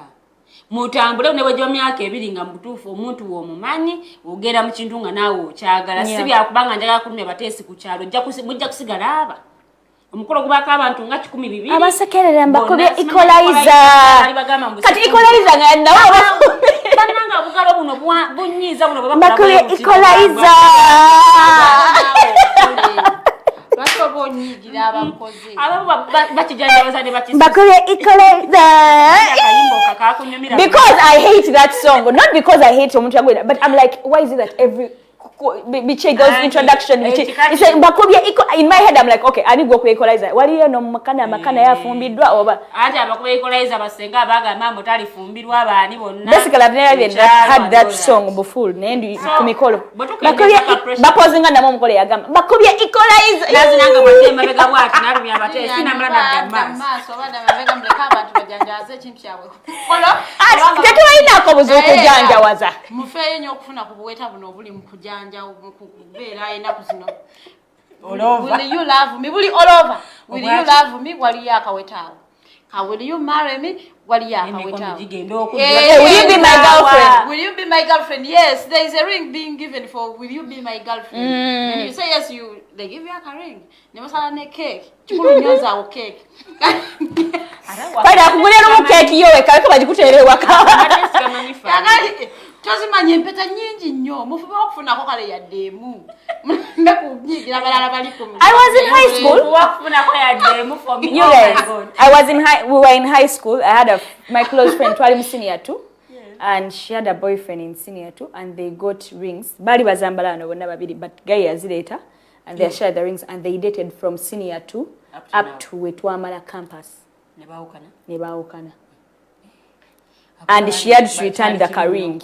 mutambule ne bwegyo myaka 2 nga mubutuufu omuntu w'omumanyi, ogenda mu kintu nga naawe okyagala, si byakubanga njagala kulumya bateesi ku kyalo. Mujja kusigala aba omukolo gubaako abantu nga 200. Abasekerera mbakubye equalizer. Kati equalizer nga nawe Bannanga, obugalo buno bunyiiza buno. Mbakubye equalizer. Lwaki oba onyiigira abakozi? Abamu bakijanjabaza ne bakisusa. Mbakubye equalizer. Akayimba okakakunyumira. Because I hate that song, not because I hate omuntu yagwira, but I'm like, why is it that every biche goes introduction biche it's like mbakubye in my head I'm like, okay, ani gwo ku equalizer waliyo no makana makana yafumbiddwa oba? Anti abakuba equalizer basenga abagamba mbu talifumbirwa baani bonna. Basically, I've never even had that song before, naye ndi ku mikolo bakubye bapozinga namo omukolo yagamba bakubye equalizer. Nazinanga bwadde emabega bwati nalumya abateesi namala nadda maaso. Oba muleke abantu bajanjawaze ekintu kyabwe. Tetubalinaako buzibu kujanjawaza. Mufeeyo nnyo okufuna ku buweta buno obuli mu kujanja kubeera ennaku zino. Will you love me buli all over. Will you love me, waliyo akaweta awo. Ka will you marry me, waliyo akaweta awo. Will you be my girlfriend? Will you be my girlfriend? Yes, there is a ring being given for will you be my girlfriend. When you say yes, you they give you a ring. Ne basala ne cake. Kikulu nnyo awo cake. Kale akugulira lumu keeki yo weka, leka bagikuteera ewaka. Tozimanya empeta nyingi nnyo, mufube okufunako kale yadde emu muleme kunyiigira abalala bali ku I was in high school. Wakufunako yadde emu for me. You guys, I was in high, we were in high school. I had a my close friend, twali mu senior two, and she had a boyfriend in senior two, and they got rings. Bali bazambala wano bonna babiri, but guy yazireeta, and they shared the rings, and they dated from senior two up to up now. To we twamala campus. Ne baawukana. Ne baawukana. And she had to return the ring.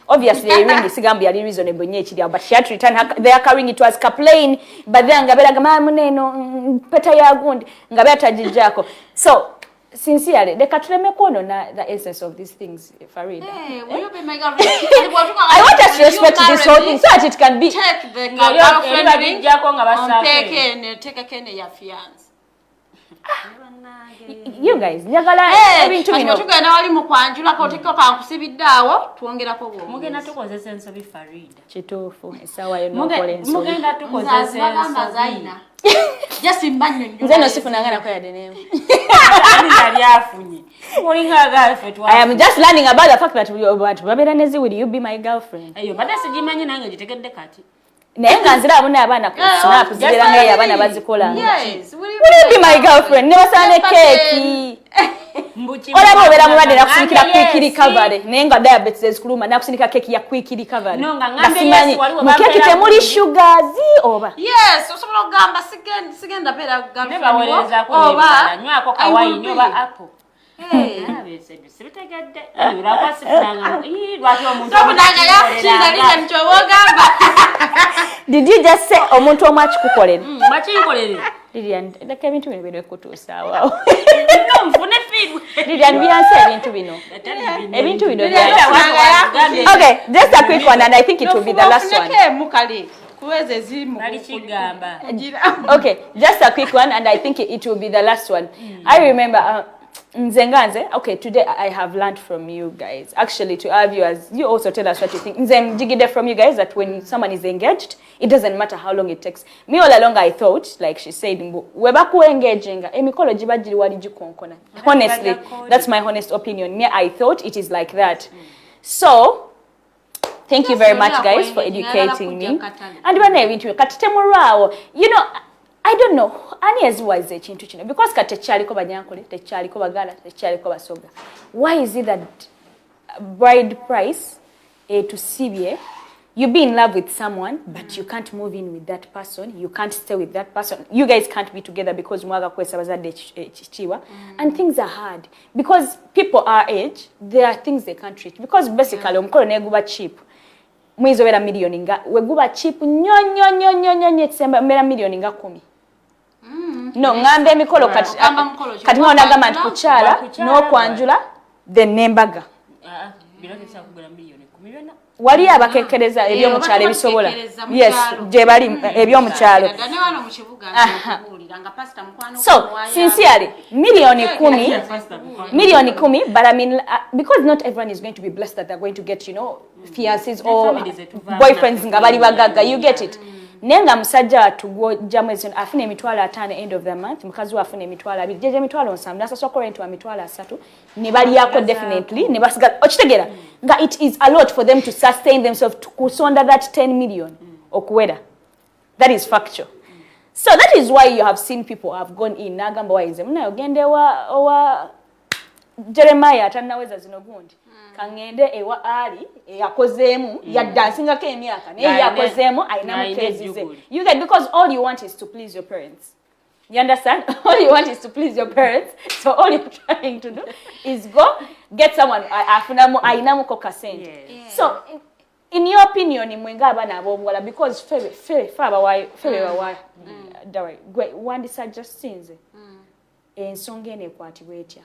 Obviously, the ring sigambu yali reasonable nnyo ekiri awo, but she had to return their ring. It was plain, but then nga beeraga maa muneeno mpeta ya gundi nga beera tagijjaako. So sincerely, leka tuleme kwonoona the essence of these things, Farida. Hey, will you be my girlfriend? I want us to respect this whole thing so that it can be Take the Nga girlfriend ring. bagijjako nga basaako. Ompeeke eno, teekako eno ya fiance. You guys, njagala ebintu Kati bino. bwe tugenda wali mu kwanjula kotekko kankusibidde awo, twongerako bwongezi. Mugenda tukozesa ensobi, Farida. Kituufu, essaawa yonna okola ensobi. Mugenda Nze tukozesa azibagamba ensobi. zayina. Just mbannyonnyola. Nze no sifunanga nako yadde n'emu. Ani yali afunye? Olinga agala ffe. I am just learning about the fact that abantu babeera ne zi "Will you be my girlfriend?" Eyo badde sigimanyi, nange gitegedde kati. Naye nga nzira abo n'abaana ku Snap zibeera nga eyo abaana bazikola. Yes, will you "Will you be my girlfriend?" Ne basala ne keeki. Olaba obeera mulwadde, nakusindikira Quick Recovery, naye nga diabetes ezikuluma, nakusindika keeki ya Quick Recovery. No, nga ngambe simanyi yes, waliwo mu keeki bampeera temuli gundi. sugars oba. Yes, osobola okugamba sigenda beera Ne girlfriend bawerezaako wo, n'ebirala, nywako I will kawayini be. oba apple. Hey. Sibitegedde lwakuba sifunanga. Ii, lwaki omuntu Tofunanga yakukiza linda nikyoba ogamba. Did you just say omuntu omu akikukolera? Bakinkolere. Lilian, leka ebintu bino biri kutuusa awo. No, nfune fiirwe. Lilian, byansi ebintu bino. Ebintu bino Lilian, byansi. Okay, just a quick one and I think it will be the last one. Ofuneko emu kale kuweza eziri mu Bali kigamba. kugira. Okay, just a quick one and I think it will be the last one. I remember nze nga nze, okay, today I have learned from you guys, actually, to have you as you also tell us what you think. Nze njigidde from you guys that when someone is engaged, it doesn't matter how long it takes. Me, all along I thought, like she said, mbu we bakuengaginga, emikolo giba giri wali gikonkona. Honestly, that's my honest opinion. Me, I thought it is like that. So thank you very much, guys, for educating me. And bana, ebintu kati temulwawo. I don't know ani eziwaza ekintu kino, because kati tekyaliko Banyankole, tekyaliko Baganda, tekyaliko Basoga. Why is it that bride price etusibye? You be in love with someone, but you can't move in with that person, you can't stay with that person, you guys can't be together because mwaga kwesa bazadde ekitiibwa. And things are hard because people our age, there are things they can't reach, because basically omukolo neguba cheap, muyinza obeera miliyoni nga weguba cheap nnyo nnyo nnyo nnyo nnyo nnyo, ekisemba mbeera miliyoni nga 10. No, ŋŋamba emikolo kati. Ogamba mukolo ki? Kati nga onagamba nti kukyala Kukyala. n'okwanjula, then n'embaga. Ah, bino tebisobola kugula miliyoni 10 byonna. Wali abakekereza ebyomukyalo oba ebisobola. tubakekereza mu Yes, kyalo. gye bali ebyomukyalo. Ne wano mu kibuga nkubuulira nga pasita mukwano So sincerely, miliyoni 10, miliyoni 10, but I mean, because not everyone is going to be blessed that they're going to get fiancés or families etuvaamu boyfriends nga bali naffe. bagagga, you get it? Naye nga musajja wattu gwojjamu ezo afuna 500,000 end of the month, mukazi we afuna 20,000, jeje 70,000, nasasula rent wa 30,000, ne balyako definitely ne basigala. Okitegeera nga it is a lot for them to sustain themselves to kusonda that 10 million okuwera. That is factual. So that is why you have seen people have gone in n'agamba, "Waize munaye ogende owa Jeremiah atannaweza zino gundi, kaŋŋende ewa Ali eyakozeemu, yadde ansingako emyaka, naye Ng'alina- yakozeemu, alina ng'alina mukezize." ejjuguli. You get? Because all you want is to please your parents. You understand? All you want is to please your parents. So all you're trying to do is go get someone afunamu, ayinamuko kasente. So in your opinion, mwe ng'abaana ab'obuwala, because ffe abawaayo, ffe be bawaayo dowry, gwe wandisuggestinze ensonga eno ekwatibwa etya?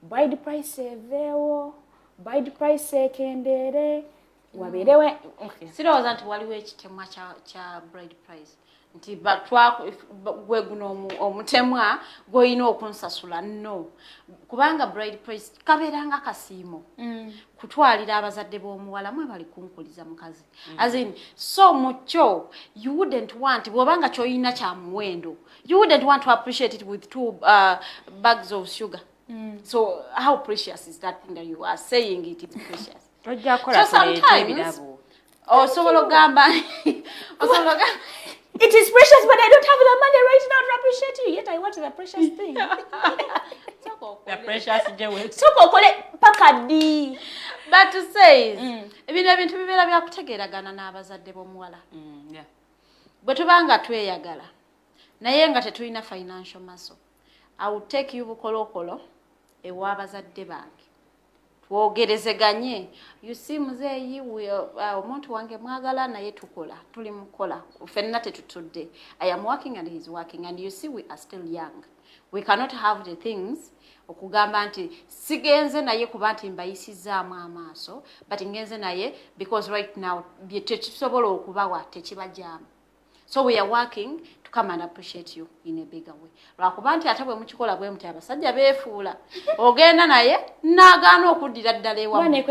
Bride price eveewo, bride price ekendeere, wabeerewo, okay. Sirowooza nti waliwo ekitemwa kya bride price nti gwe guno omutemwa gw'olina okunsasula. No, kubanga bride price kabeera nga kasiimo kutwalira abazadde b'omuwala, mwe bali kunkuliza mukazi. As in, so mukyo you wouldn't want, bw'obanga ky'olina kya muwendo, you wouldn't want to appreciate it with two bags of sugar. So how precious is that thing that you are saying it is precious? Tojja kukola. So tuleete sometimes ebirabo. Osobola ogamba It is precious, but I don't have the money right now to appreciate you, yet I want the precious thing. The precious jewels. Sooka okole paka ddi? But to say is, ebino ebintu bibeera byakutegeeragana n'abazadde b'omuwala. Bwe tuba nga tweyagala naye nga tetulina financial muscle, I will take you bukolokolo ew'abazadde bange, twogerezeganye. You see, muzeeyi, omuntu wange mwagala, naye tukola, tuli mukola ffenna, tetutudde. I am working and he is working, and you see, we are still young, we cannot have the things. Okugamba nti sigenze naye kuba nti mbayisizaamu amaaso, but ngenze naye because right now bye tekisobola okubawa tekibajaamu. So we are working to come and appreciate you in a bigger way. Lwakuba nti ate bwe mukikola bwe muti, abasajja beefuula, ogenda naye n'agaana okuddira ddala ewammwe.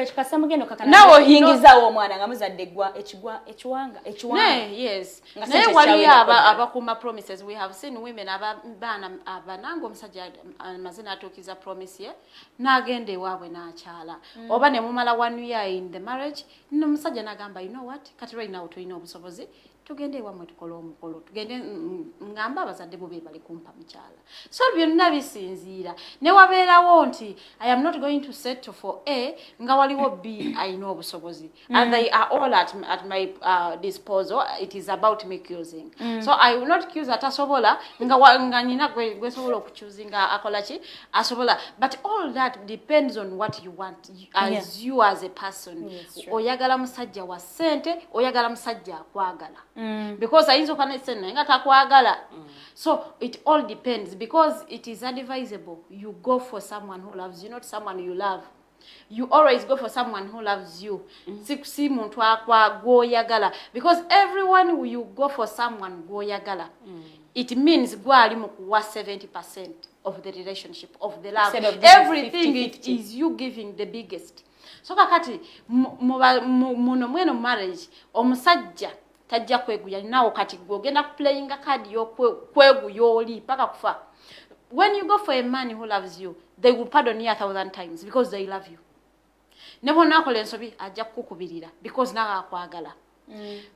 Naawe oyingizaawo omwana nga muzadde gwa ekigwa ekiwanga ekiwanga. Yes, naye waliyo abakuuma promises. We have seen women, abaana abananga omusajja amaze n'atuukiza promise ye n'agenda ewaabwe n'akyala, oba ne mumala one year in the marriage, n'omusajja n'agamba, "You know what, kati right now tulina obusobozi, tugende ewammwe tukole omukolo, tugende ŋŋambe abazadde bo be bali kumpa mukyala." So byonna bisinziira ne wabeerawo nti I am not going to settle for A nga waliwo B ayina obusobozi, and they are all at my disposal. It is about me choosing. So I will not choose atasobola nga nina gwesobola okuchoosinga akola ki, asobola. But all that depends on what you want as you as a person. Yes, true. Oyagala musajja wa ssente, oyagala musajja akwagala, because ayinza okuba nesente naye nga takwagala. So it all depends, because it is advisable you go for someone who loves you, not someone you love. You always go for someone who loves you, si muntu akwa gwoyagala, because everyone you go for someone gwoyagala, it means gwali mu kuwa 70% of the relationship, of the love. Instead of giving Everything, it 50-50. is you giving the biggest. So kakati muno mweno marriage, omusajja tajja kweguya nawo. Kati gwe ogenda kuplayinga card y'okweguya oli paka kufa. When you go for a man who loves you, they will pardon you a thousand times because they love you. Ne bwonaakola ensobi, ajja kukukubirira because nawe akwagala.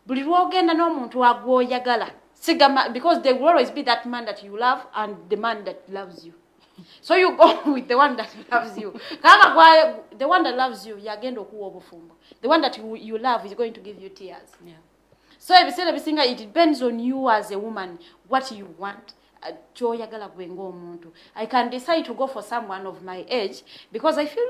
Buli lwogenda n'omuntu agwoyagala, sigama, because there will always be that man that you love and the man that loves you. So you go with the one that loves you. Kaka gwa the one that loves you yagenda okuwa obufumbo. The one that you love is going to give you tears. So ebiseera ebisinga it depends on you as a woman, what you want, kyoyagala gwe ng'omuntu. I can decide to go for someone of my age because I feel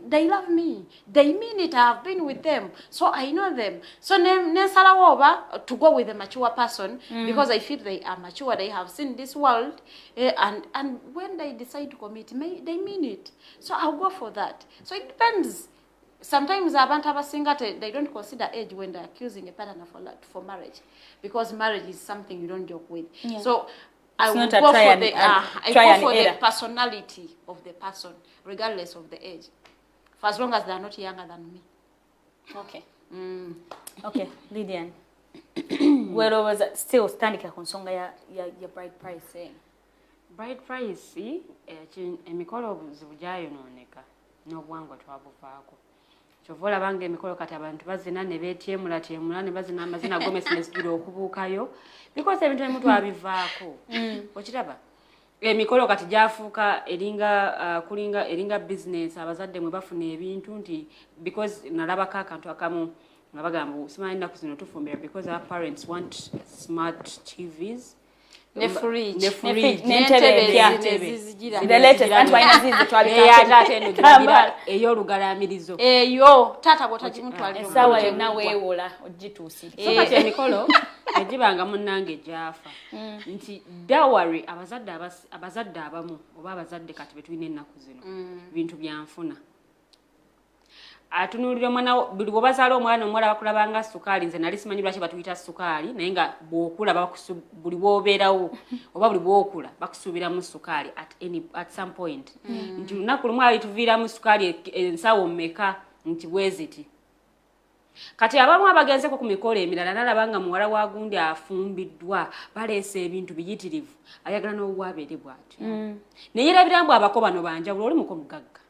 they love me, they mean it. I have been with them, so I know them. So nensalawo oba to go with a mature person because I feel they are mature, they have seen this world, and when they decide to commit, they mean it. So I'll go for that. So it depends. Sometimes abantu abasinga they don't consider age when they're accusing a partner for marriage, because marriage is something you don't joke with. So I It's will not a go try for and- the I try go and for the error. personality of the person regardless of the age, for as long as they are not younger than me. Okay, Lydian, gwerowooza still tandika ku nsonga ya bride price, eh. Bride price, emikolo obuzibu gyayonooneka n'obuwangwa twabuvaako. Kyova olaba nga emikolo kati abantu bazina ne beetyemulatyemula ne bazina amazina gomesi ne zijula okubuukayo, because ebintu ebimu twabivaako. Okiraba emikolo kati gyafuuka eringa kulinga eringa business, abazadde mwe bafuna ebintu nti because nalabako akantu akamu nga bagamba, simanyi ennaku zino tufumbira because our parents want smart TVs Ne fridge. Ne fridge. N'entebe empya. Ezizigira. The latest, anti walina zizi twabika. Eya taata eno giragira ey'olugalamirizo. Eyo taata bw'otagimutwalira Essaawa omukolo yonna teguggwa. Weewola ogituusire. So kati emikolo egibanga munnange gyafa nti dowry, abazadde abamu oba abazadde kati betulina ennaku zino, bintu byanfuna, atunuulira omwana buli bw'obazaala omwana omuwala bakulabanga sukaali. Nze nali simanyi lwaki batuyita sukaali, naye nga bw'okula buli bw'obeerawo oba buli bw'okula bakusuubiramu sukaali at some point, nti lunaku lumu alituviiramu sukaali ensawo mmeka nti bweziti. Kati abamu abagenzeko ku mikolo emirala nalaba nga muwala wa gundi afumbiddwa, baleese ebintu biyitirivu, ayagala n'owaabeere bw'atyo. Naye yerabira mbu abako bano banjawulo. Oli muko mugagga,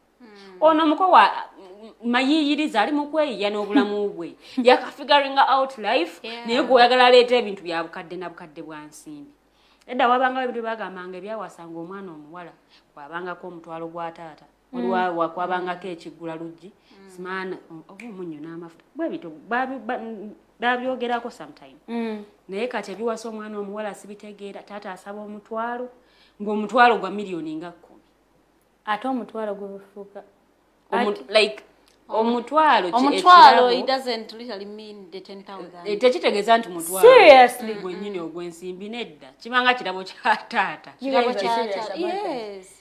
ono muko wa mayiiyiriza, ali mu kweyiya n'obulamu bwe, yakafiguringa out life. Naye gweoyagala aleeta ebintu bya bukadde na bukadde bwa nsimbi. Edda wabangawo ebintu byebagambanga ebyawasanga omwana omuwala, kwabangako omutwalo gwa taata, waliwo kwabangako ekiggula luggi, simaana oba omunnyo n'amafuta, bwe bityo babyogerako sometime. Naye kati ebiwasa omwana omuwala sibitegeera. Taata asaba omutwalo, ng'omutwalo gwa miliyoni nga 10. Ate omutwalo gwebufuuka Like omutwalo Omutwalo, it doesn't literally mean the 10,000. Eh, tekitegeeza nti mutwalo Seriously? gwennyini ogw'ensimbi, nedda, kibanga kirabo kya taata. You Kirabo guys are kya serious taata. about that? Yes.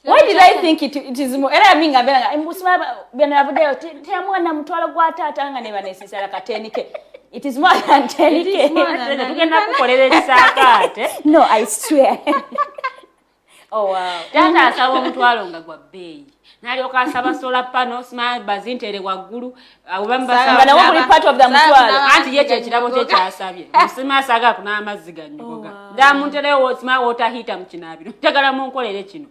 Why did I think it is more? Era minga mbera nga mbusima bino yavuddeyo teyamuwa na mutwalo gwa taata nga ne banesisala katenike. It is more than 10K. Tugenda kukolera ekisaakaate. No, I swear. Oh, wow. Taata asaba omutwalo nga gwa bbeeyi, n'alyoka asaba solar panel, simanyi bazintere waggulu oba Nga nawo guli part of the mutwalo. Anti ye kyekirabo kye kyasabye, musima asaagala kunaaba amazzi gannyogoga, ndamunterewo simanyi water heater mu kinaabiro, njagala munkolere kino.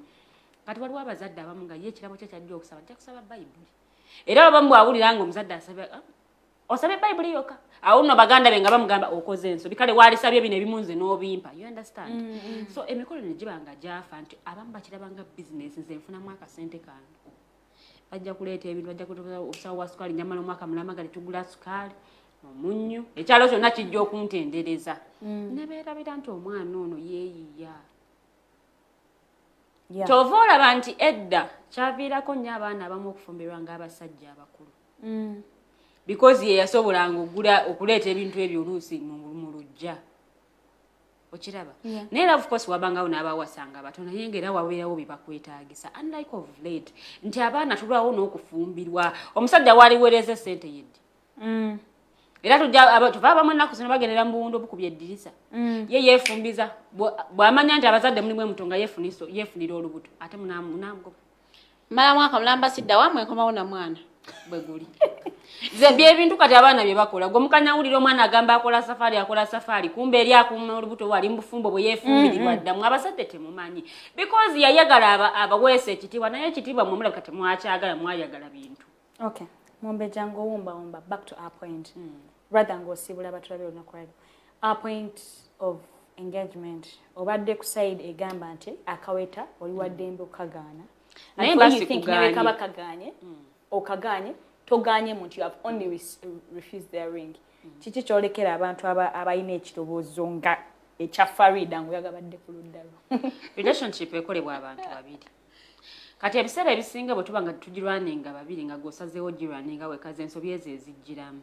Kati waliwo abazadde abamu nga ye ekirabo kye kyajja okusaba, ajja kusaba Bayibuli. Era abamu bw'awulira nga omuzadde asabye, "Ah, osabye Bayibuli yokka," awo nno baganda be nga bamugamba, "Okoze ensobi, kale waalisabye bino ebimu nze n'obimpa." You understand? So emikolo ne giba nga gyafa nti abamu bakiraba nga bizinesi, nze nfunamu akasente kange, bajja kuleeta ebintu, bajja kuleeta obusawo bwa sukaali, njamala omwaka mulamba nga tetugula sukaali, omunnyu, ekyalo kyonna kijja okuntendereza. Ne beerabira nti omwana ono yeeyiya. Kyova olaba nti edda kyaviirako nnyo abaana abamu okufumbirwa ng'abasajja abakulu, because ye yasobolanga okugula, okuleeta ebintu ebyo oluusi mu luggya, okiraba? Naye era of course wabangawo n'abawasanga abato, naye nga era wabeerawo bye bakwetaagisa, unlike of late nti abaana tulwawo n'okufumbirwa, omusajja waaliweereza essente yeddi. Era tujja tuva abamu ennaku zino bagendera mu buwundu obukubya eddirisa. Ye yeefumbiza bw'amanya nti abazadde mulimu emuto nga yeefunira olubuto, ate munaamugoba. Mala mwaka mulamba sidda wamwe, nkomawo na mwana. Bwe guli ze byebintu kati abaana bye bakola. Gwe mukanyawulira omwana agamba akola safaari, akola safaari, kumbe eri akuuma olubuto, wali mu bufumbo bwe yeefumbirirwa dda. Mu abazadde temumanyi, because yayagala abaweesa ekitiibwa, naye ekitiibwa mwe mulabika temwakyagala, mwayagala bintu. Okay, Mumbejja, ng'owumbawumba back to our point, rather ng'osiibula abatulabye olunaku lwaleero, our point of engagement, obadde ku side egamba nti akaweta oli waddembe okukagaana. Naye And mba for you think newe sikugaanye. Kaba kagaanye, okagaanye, togaanye muntu, you have only refused their ring. Kiki kyolekera abantu abalina ekirowoozo nga ekya Farida, ngaoyagabadde ku ludda lwo? Relationship ekolebwa abantu babiri. Kati ebiseera ebisinga bwe tuba nga tugirwaninga babiri, nga gweosazeewo girwaninga wekaza, ensobi ezo ezijjiramu,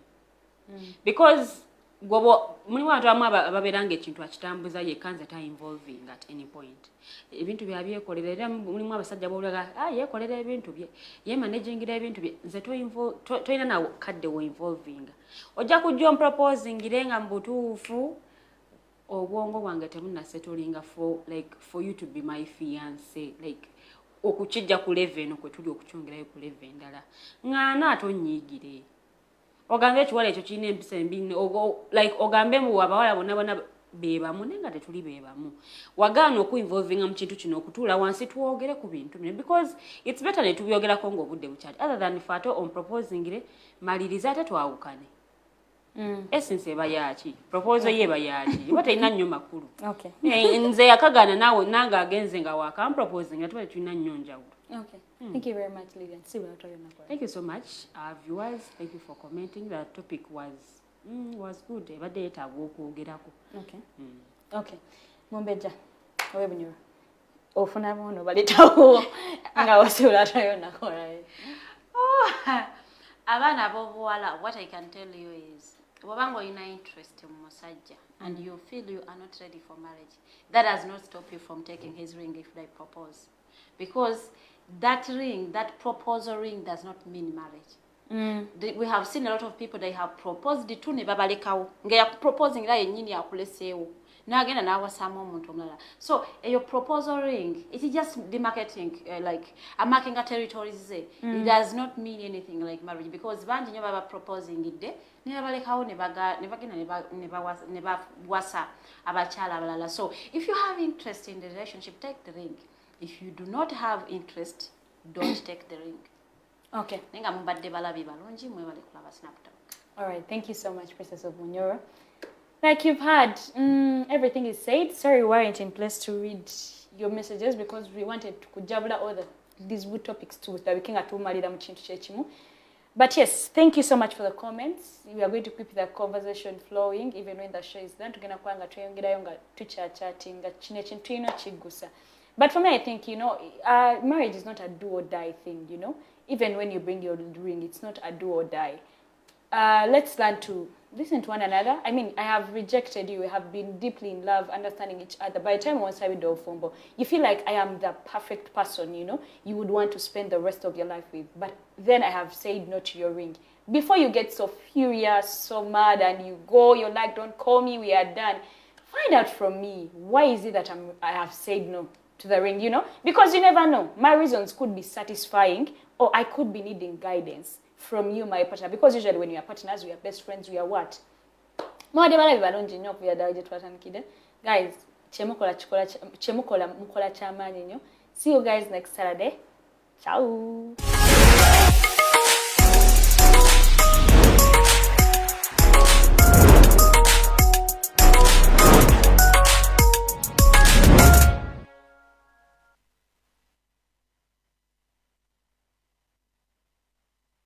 because gwobo mulimu abantu abamu ababeera nga ekintu akitambuza yekka, nze ta involving at any point, ebintu byabyekolera. Era mulimu abasajja bolaga, ah, yeekolera ebintu bye, yemanagingira ebintu bye, nze tolina na kadde wo involvinga. Ojja kujja omproposingire nga mu butuufu obwongo bwange temunasettlinga for like for you to be my fiance, like okukijja ku level eno kwe tuli okukyongerayo ku level endala, ŋŋaana ate onyiigire, ogambe ekiwala ekyo kirina empisa embi, like ogambe mu abawala bonna bonna be bamu, naye nga tetuli be bamu. Wagaana okuinvolvinga mu kintu kino, okutuula wansi twogere ku bintu bino, because it's better ne tubyogerako ng'obudde bukyali, other than fe ate omproposingire, maliriza ate twawukane. Essence eba yaki? Proposal ye eba yaki? Eba terina nnyo makulu. Eh, nze yakagaana, naawe nange agenze nga wakamproposinga, tuba tetulina nnyo njawulo. Okay. Thank you very much, Lilian. See you later. Thank you so much, our viewers. Thank you for commenting. The topic was good. Ebadde yeetaaga okwogerako. Okay. Mumbejja, owe Bunyoro. Ofuna bono baletawo nga wasiula tayo nakola. Abaana ab'obuwala, what I can tell you is, bw'obanga olina interest mu musajja and you feel you are not ready for marriage, that does not stop you from taking his ring if they propose, because that ring, that proposal ring, does not mean marriage. We have seen a lot of people, they have proposed to ne babalekawo, nga yakuproposing era yennyini akuleseewo n'agenda n'awasaamu omuntu omulala. So eyo proposal ring, it is just demarketing, like amarkinga territories ze. It does not mean anything like marriage, because bangi nnyo baba proposingidde ne babalekawo ne bagenda ne bawasa abakyala abalala. So if you have interest in the relationship, take the ring. If you do not have interest, don't take the ring. Naye nga mubadde balabi balungi, mwebale kulaba Snaptalk. All right, thank you so much, Princess of Bunyoro. Like you've heard, everything is said. Sorry we weren't in place to read your messages because we wanted to kujabula all these good topics to tulabike nga tumalira mu kintu kyekimu. But yes, thank you so much for the comments. We are going to keep the conversation flowing even when the show is done. Tugenda kuba nga tweyongerayo nga tukyakyatinga kino ekintu tulina kiggusa. But for me, I think, marriage is not a do or die thing. Even when you bring your ring, it's not a do or die. Let's learn to Listen to one another. I mean, I have rejected you. We have been deeply in love, understanding each other. By the time once I with obufumbo, you feel like I am the perfect person, you would want to spend the rest of your life with. But then I have said no to your ring. Before you get so furious, so mad, and you go, you're like, "Don't call me, we are done." Find out from me, why is it that I have said no to the ring? Because you never know. My reasons could be satisfying, or I could be needing guidance from you, my partner. Because usually when we are partners, we are best friends, we are what? Mwadde balabi balungi nnyo okuviira ddala gye twatandikidde. Guys, kyemukola kikola, kyemukola mukola kyamaanyi nnyo. See you guys next Saturday. Ciao.